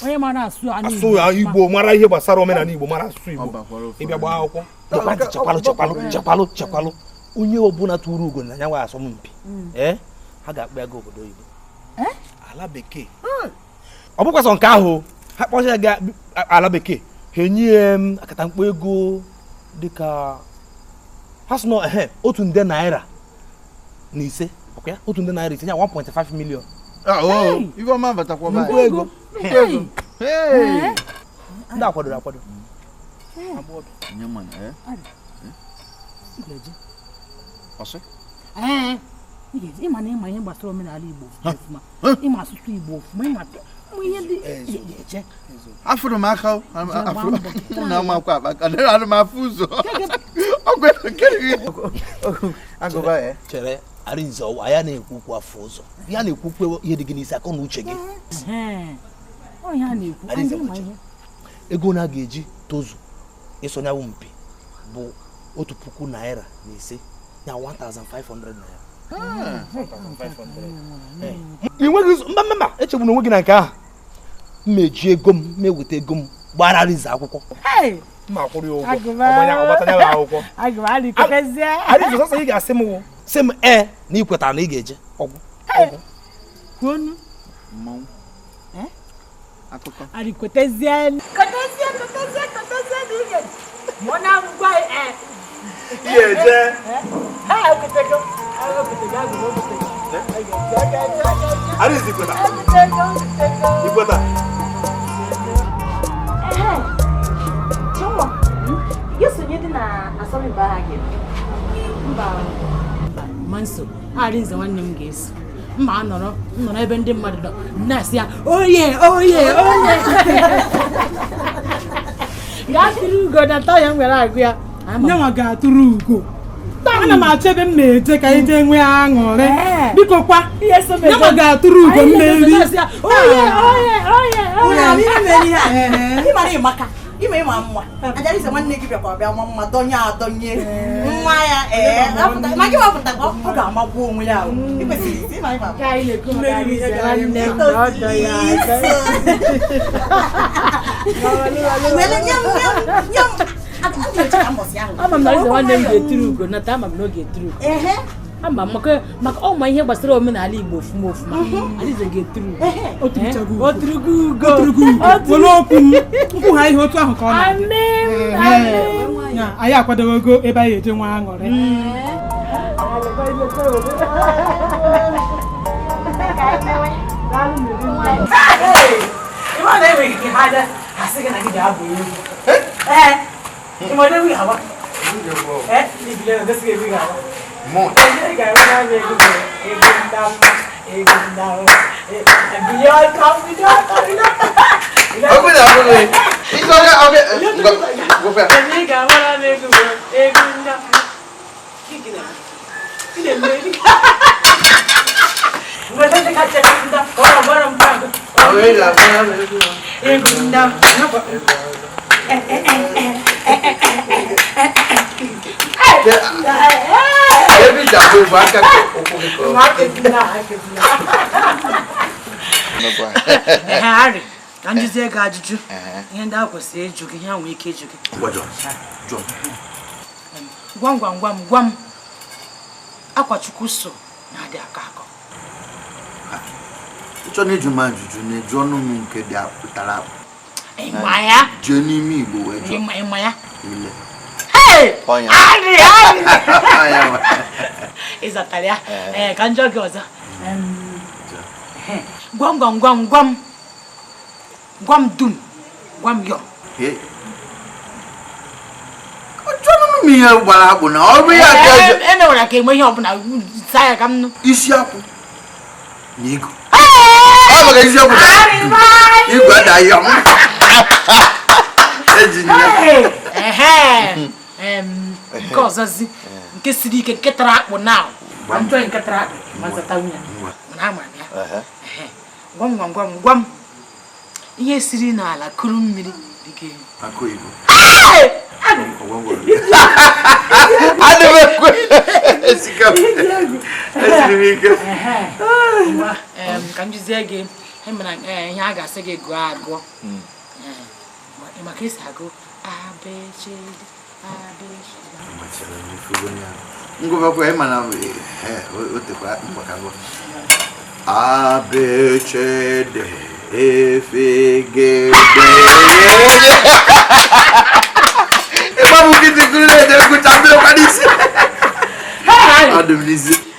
onye maara asụ Igbo, mara ihe gbasara omenala Igbo, mara asụsụ Igbo, ị bịa gbaa akwụkwọ. Chekwalụ chekwalụ chekwalụ chekwalụ onye ọbụla tụrụ ugo na ya nwa asọmpi, ha ga-akpọ ya gaa obodo oyibo, ala bekee. Ọ bụkwa sọ nke ahụ, ha kpọcha ya gaa ala bekee, ha enye ya akatamkpo ego dịka ha sị nọ 1,000,000 naira, ọkwa ya 1,000,000 naira, ya 1.5 million. Nnukwu ego. Ndị akwadoro akwado. Ịma na ịma ihe gbasara omenala Igbo ọfụma, ịma asụsụ Igbo ọfụma, ịma ihe ndị eche. Afụrụ m aka na amakwa akpa anụ m afụ ụzọ. Chere Arinze, ọwa ya na-ekwu okwu afụ ụzọ, ya na-ekwu okwu ihe dị gị n'isi, akọ na uche gị. Ego na a ga-eji tozu ịsonyewu mpi bụ 1,000 naira na 5, ya 1,500 naira. Ị nweghị mba mba, echegbuna onwe gị na nke ahụ. M eji ego m meweta ego m gbara Arinze akwụkwọ. Mma akwụrụ ya ụgwọ, ọgbatanya ya akwụkwọ. Arinze, sọsọ ị ga-asị m wụ sị m ee na ị kwetara na ị ga-eje ọgwụ. Arinze, ikweta. Ikweta. Chinwa, gị sonye dị na asọmpi ahụ gị? Mba, ma nso Arinze nwanne m ga-eso. Mma nọrọ nọrọ ebe ndị mmadụ nọ na-asị ya oye oye oye. Gaa tụrụ ugo na tọya m nwere agụ ya. Nyanwa ga-atụrụ ugo. Ana m achọ ebe m na-eje ka anyị jee nwee aṅụrị. Biko kwa, nyanwa ga-atụrụ ugo mmeri. Ime ịma mma Ajarize nwanne gị bịakwa bịa nwa mma dọnye adọnye nwa ya ma gị wapụtakwa ọ ga-amagbu onwe ya ị kwesịrị isi ma ịma ama m na Arize nwanne m ga-eturu ugo nata ama m na ọ ga-eturu ugo ama maka ọ ma ihe gbasara omenala Igbo ofuma ofuma Arize ga-eturu ugo oturugo ugo were okwu m nkwụ ha ihe otu ahụ ka ọ na-adị anyị akwadogo ebe anyị eje nwa aṅụrị. Harry, ka m jụzie gị ajụjụ ihe ndị ahụ kwesịrị ịjụ gị ihe ha nwere ike ịjụ gị. Gwam gwam gwam gwam akwa Chukwu so na-adị akọ akọ. Ịchọ na ịjụ m ajụjụ na-eju ọnụ m nke dị pụtara akpụ. Ịma ya? Jee n'ime Igbo wee jụọ. Ịma ya? Ile. Hey! Harry, Harry! Ị zatara ya? Ee, ka m jụọ gị ọzọ. Gwam gwam gwam gwam gwam dum gwam yọm. Ọjọọ m ihe gbara akpụ na ọ bụ ya ka emewara ka enwe ihe ọbụla saa ya ka m nụ. Isi akwụ na igu. Ọ maka isi akwụ na igu ada yọm. Eji ya. Nke ọzọzi nke siri ike nke tara akpụ na ma njọ nke tara akpụ ma zata nwunye mana ama m ya. Gwam gwam gwam gwam ihe siri n'ala kuru mmiri dị ka elu. Akụ oyibo. Adị m ekwe. Esika m. Esiri m ike. Ka m jụzie gị ihe a ga-asị gị gụọ agụọ. Maka esi agụ abechedi abechedi. Ngụbakwa ịma na o tekwa mgbaka gụọ. A B C D E F G B.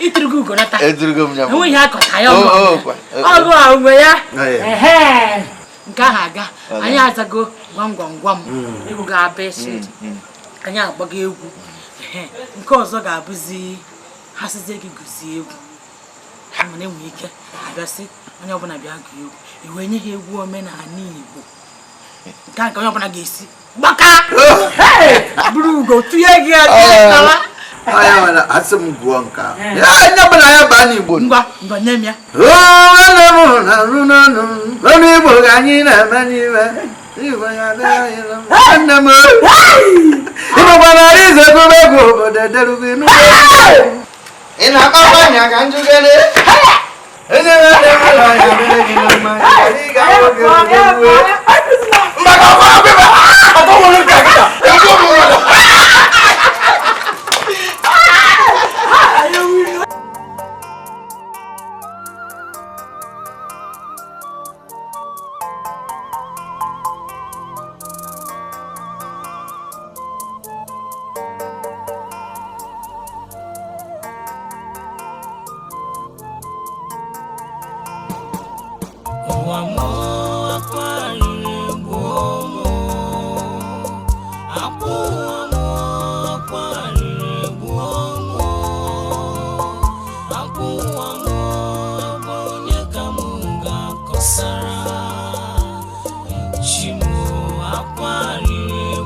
Ịtụrụgo ugo nata. Enweghị akọta ya ọgụ. Ọgụ a onwe ya. Nke ahụ aga. Anyị azago gwam gwam gwam. Egwu ga-abịa esi. Anyị agbago egwu. Nke ọzọ ga-abụzi ha sizie gị gụzie egwu. Mana enwere ike abịasị onye ọbụla bịa gụọ egwu. I wee nye ha egwu omenala Igbo. Nke a nke onye ọbụla ga-esi gbaka. Buru ugo tụnye gị aka. Aya wala asị m gụọ nke a. Ya onye ọbụla ya baa n'Igbo. Ngwa ngwa nye m ya. Ọnụ Igbo ka anyị na-eme n'ime. Igbo ya adịghị anyị na nne m. Ịnụkwa na Arize gụrụ egwu obodo ederugo ịnụ. Ị na-akpakwa anya ka njugere. Onye na-adị mma ya mere gị na mma. Ị ga-ahụ gị oge. Maka ọkwa ọkwa ọkwa nwere nke a kịta. Egwu obodo. Akwa riri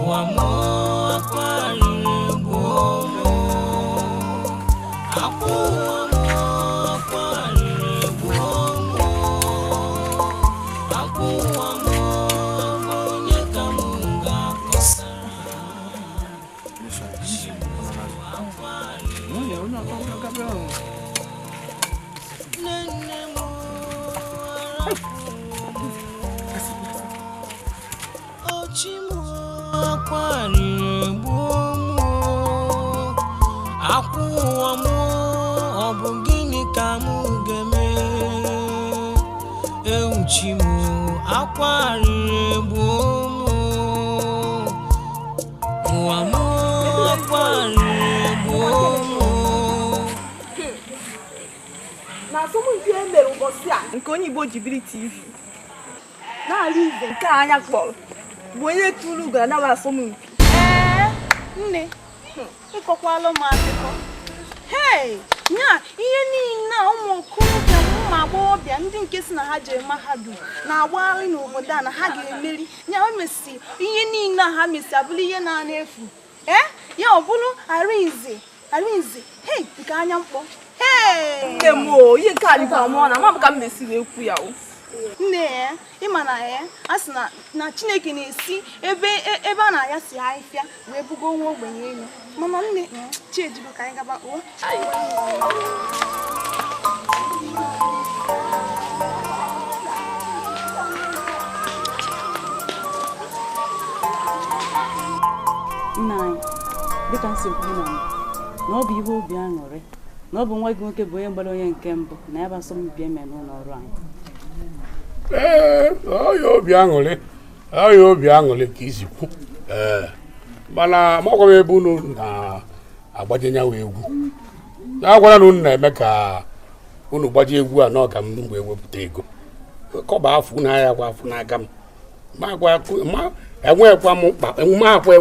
Ụwa m akwa riri gbuo m. Akwa ụwa m akwa riri gbuo m. Akwa ụwa m bụ onye ka m ga-akọsara. Nne nne m ochi m akwa riri gbuo m. Akwa ụwa m ọ bụ gịnị ka m ga-eme? Ewuchi m akwa riri gbuo m. Ụwa m akwa riri gbuo m. Na asọmpi e mere ụbọchị a nke onye Igbo ji biri TV n'ala Igbo nke anya kpọrọ bụ onye tụrụ ugo na asọmpi. Ee, nne, ịkọkwala m akụkọ. Hei, nya ihe niile a ụmụ okorobịa na ụmụ agbọghọbịa ndị nke si na ha jere mahadum na-agbagharị n'obodo a na ha ga-emeri. Nya o mesi ihe niile a ha mesi abụrụ ihe na-ana efu. Ee, ya ọ bụrụ Arinze, Arinze, hei, nke anya mkpọ. Hey! Nne m o, ihe nke a dịkwa mụọ na ama m ka m na-esi wee kwu ya o. Nne ya, ịma na ya, a sị na Chineke na-esi ebe a na-ayasi ahịhịa wee bugo nwa ogbenye elu. Mana nne, chi ejigo ka anyị gaba o. Nna anyị, dịka m si ekwu na mbụ, na ọ bụ ihe obi aṅụrị na ọ bụ nwa gị nwoke bụ onye gbara onye nke mbụ na ya bụ asọmpi eme n'ụlọ ọrụ anyị. Ee, ọya obi aṅụrị, ọya obi aṅụrị ka isi kwu. Ee, mana amakwa m ebe unu na-agbaje nyawa egwu. Na-agwara na unu na-eme ka unu gbaje egwu a nọ ka m wee wepụta ego. Kọba afọ unu ahịa kwa afọ n'aka m. Ma enwekwa m mkpa, ma akwa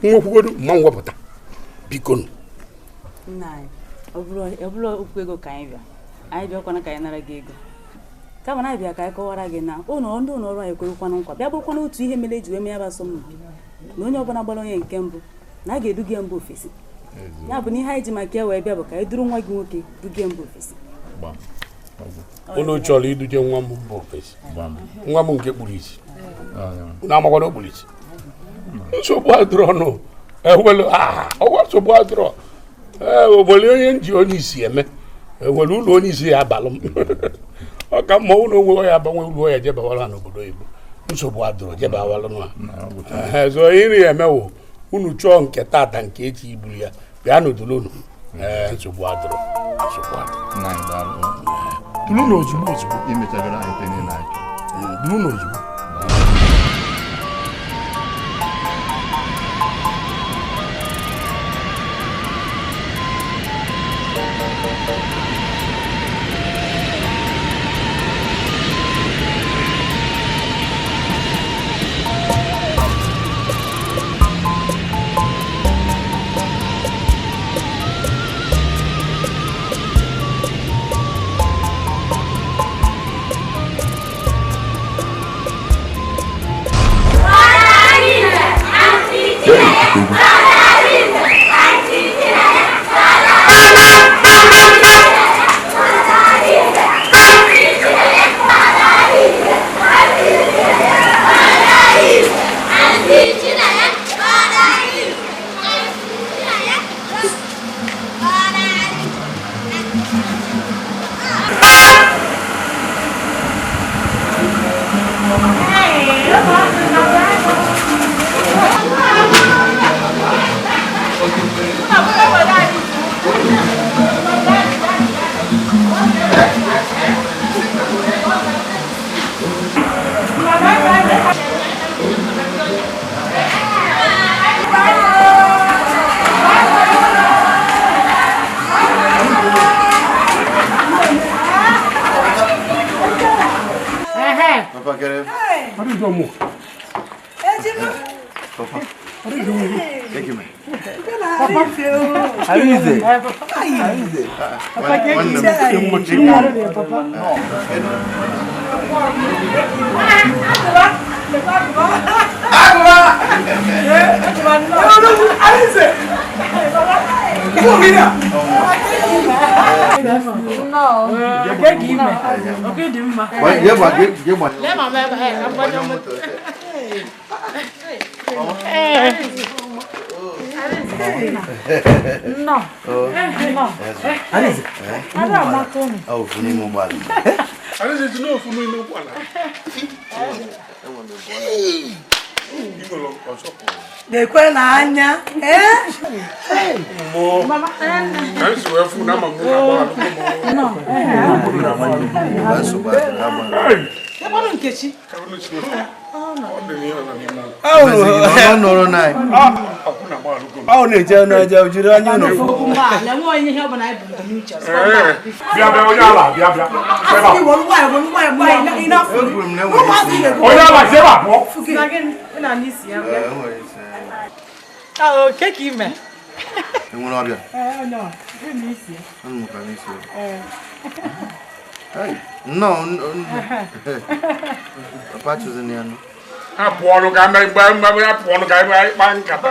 nwekwugodu ma m wepụta. Biko nụ. Nna anyị, ọ bụrụ okwu ego ka anyị bịa, anyị bịakwana ka anyị nara gị ego. Kama na anyị bịa ka anyị kọwara gị na ụlọ ndị ụlọ ọrụ anyị kwerekwana nkwa bịa bụrụkwana otu ihe mere eji wee mee ya bụ asọmpi na onye ọbụla gbara onye nke mbụ na a ga-eduga ya mba ofesi. Ya bụ na ihe anyị ji maka ya wee bịa bụ ka anyị duru nwa gị nwoke duga mba ofesi. Unu chọrọ iduje nwa m mba ofesi, nwa m nke kpuru isi. Unu amakwana o kpuru isi. Nsogbu adịrọ nụ. Ewelu ọgwa nsogbu adịrọ. Ee, obodo onye nji onye isi eme enwere ụlọ onye isi ya abalụ m. Ọ ka mma ụlọ onwe ya agbanwe ụlọ ya jebawara n'obodo oyibo. Nsogbu adịrọ jebawara nụ ha. So ihe ya emewo unu chọọ nke tata nke echi iburu ya bịa n'udulu unu. Ee, nsogbu adịrọ, nsogbu adịrọ. Dulu n'ozugbo ozugbo. Imechagoro anyị ife niile anyị chọrọ. Dulu n'ozugbo. Arinze! Lekwe n'anya. Ọ na-eje n'ọjọọ jiri anya ụlọ. Bịa bịa onye ala bịa bịa. Onye ala si ebe a pụọ. Enwere ọbịa? Nnọọ, papa chụzina ya nụ. Hapụ ọnụ ka mgbe mgbe hapụ ọnụ ka anyị kpaa nkata.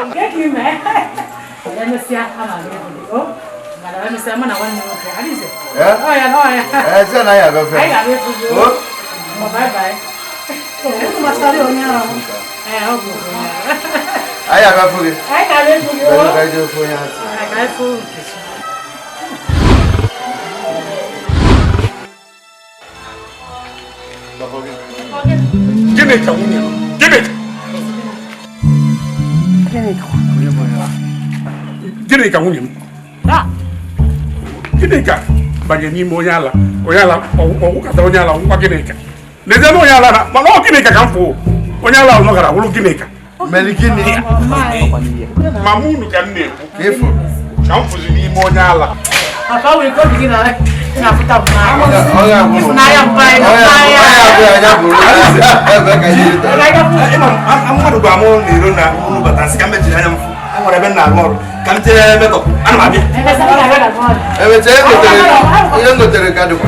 Anyị agafe gị. Anyị ga-efu onye asị. Gịnị ka nwunye m? Gịnị ka? Gịnị ka nwunye m? Gịnị ka banye n'ime onye ala? Onye ala ọwụkata onye ala ngwa gịnị ka? N'ezie na onye ala na mana ọ gịnị ka ka m fụ? Onye ala ọ nọgara wụrụ gịnị ka? Mere gịnị? Ma mụ unu ka m na-ekwu. Ka m fụzi n'ime onye ala. Mmadụ gwa mụ n'iro na unu bata sị ka m mechiri anya m fụ. Enwere ebe m na-arụ ọrụ ka m jee metọpụ ana m abịa. Emecha ihe m gotere ka dịkwa.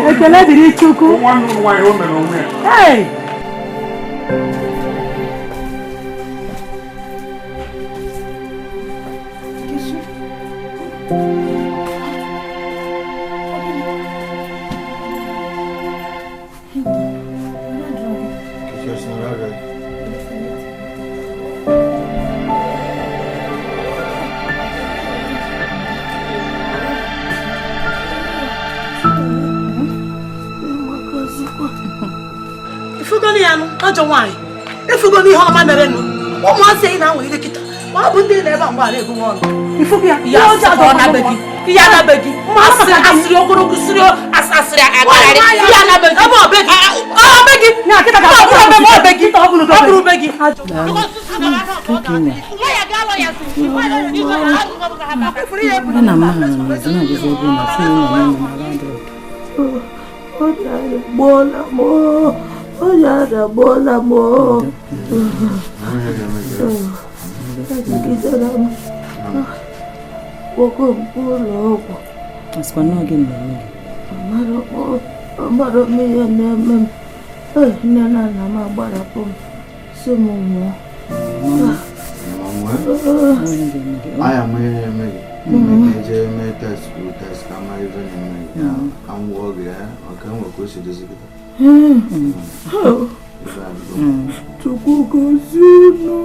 Ekele dịrị Chukwu. Nwanne m nwaanyị o mere onwe ya. Hey! Ajọ nwaanyị efugo n'ihe ọma mere nụ ụmụazị anyị na-anwalite kịta ma ọ bụ ndị na-ebe mgbe a na-ebu ọnụ ihe anabeghị asịrị ogologo sịrị asịrị agagharị ihe anabeghị ebe ọbeghị ọbeghị ọbeghị ọ bụrụ be gị Onye adagbuola m ejigidere m kpọgo m ụlọ ọgwụ. Amara m ihe na-eme m. Nne na nna m agbarapụ m si m nwụọ. Anya m ihe na-eme gị. Eme mee test kwuru test ka mara ife na-eme gị. Ka m gwọọ gị ọ ka m nwee ka o si dozi kịta. Chukwu gozie unu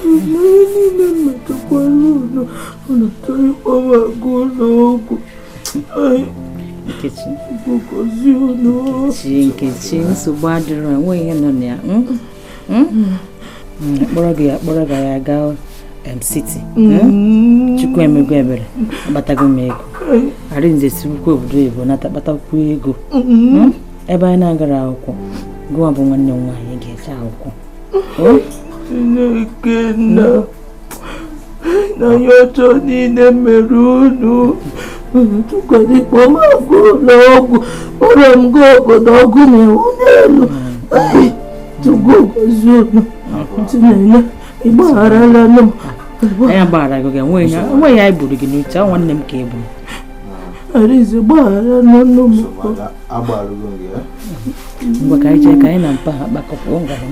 ihe niile metakwara unu unu chọrọ ịkpọ m aga ụlọ ọgwụ. Chukwu gozie unu. Nkechi nsogbu adịrọ enweghị ihe nọ na ya. Akpọrọ gị ya gaa City. Chukwu emego ebere agbatago m ego. Arinze sirukwa obodo oyibo nata kpatakwu ego. Ebe anyị na-agara akwụkwọ gụwa bụ nwanne m nwaanyị ga-eje akwụkwọ. Chineke nna na ihe ọjọọ niile mere unu unu tụkwara ikpọ m aga ụlọ ọgwụ kpọrọ m gaa obodo ọgụ na-ewu n'elu. Chukwu gozie unu. Chineke ịgbagharala m. Anyị agbaghara gị enweghị anyị gburu gị n'uche nwanne m ka ị bụ. Arinze gbaghara n'ọnụ m. Ngwa ka anyị jee ka anyị na mpa ha kpakọpụ ngwa ha.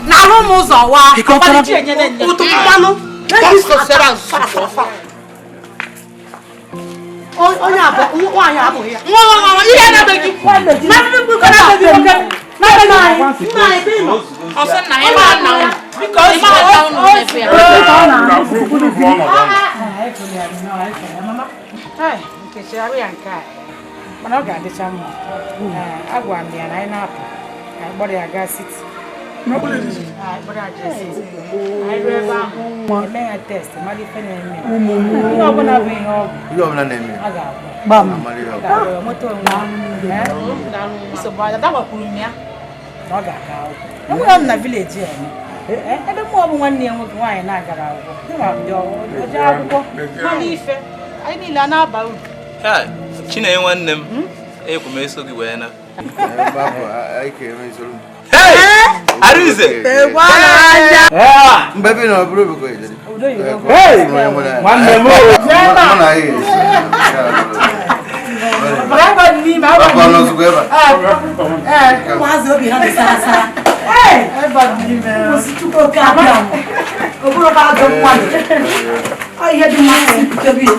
Na-alụ m ụzọ wa ụtụ mmanụ onye nwaanyị abụghị ya ihe na-abeghị mana ọ ga-adịcha mma. Agwara m ya na anyị na-apụ ka anyị kpọrọ ya gaa siti. Anyị ruo ebe ahụ eme ya test mara ife na-eme ihe ọbụla bụ ihe ọ bụ a ga-agwọ nweta onwe ya nsogbu anya dagwakwuru m ya na ọ ga-aga akwụkwọ. Enwere m na vileji a ebe mụ ọ bụ nwanne ya nwoke nwaanyị na-agara akwụkwọ oje akwụkwọ mara ife anyị niile a na-aba uru. Chinenye nwanne m ekwu m eso gị wee na Arinze! Mgbe na ọ bụrụ bụkwa nwanne m ụmụazị obi ha dị sara sara ajọ mmadụ ihe dị mma si butere ya.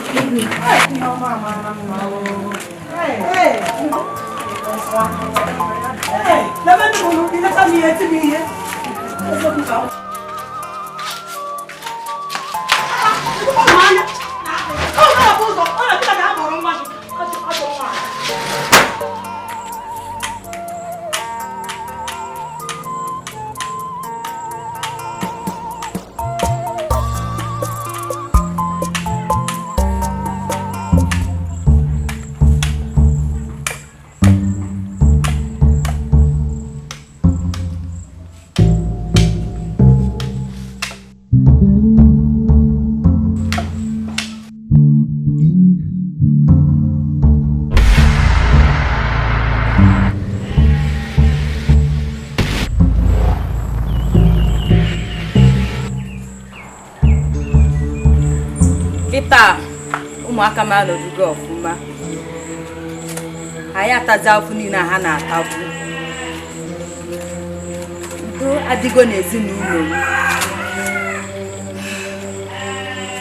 Kịta ụmụaka m anọdugo ọfụma, anyị atazi afụ niile ha na-atagbu. Udo adịgo n'ezinụlọ m.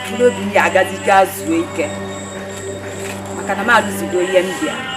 Mkpụrụ obi m ga-agazi gaa zuo ike maka na m alụzigo ihe m bịa.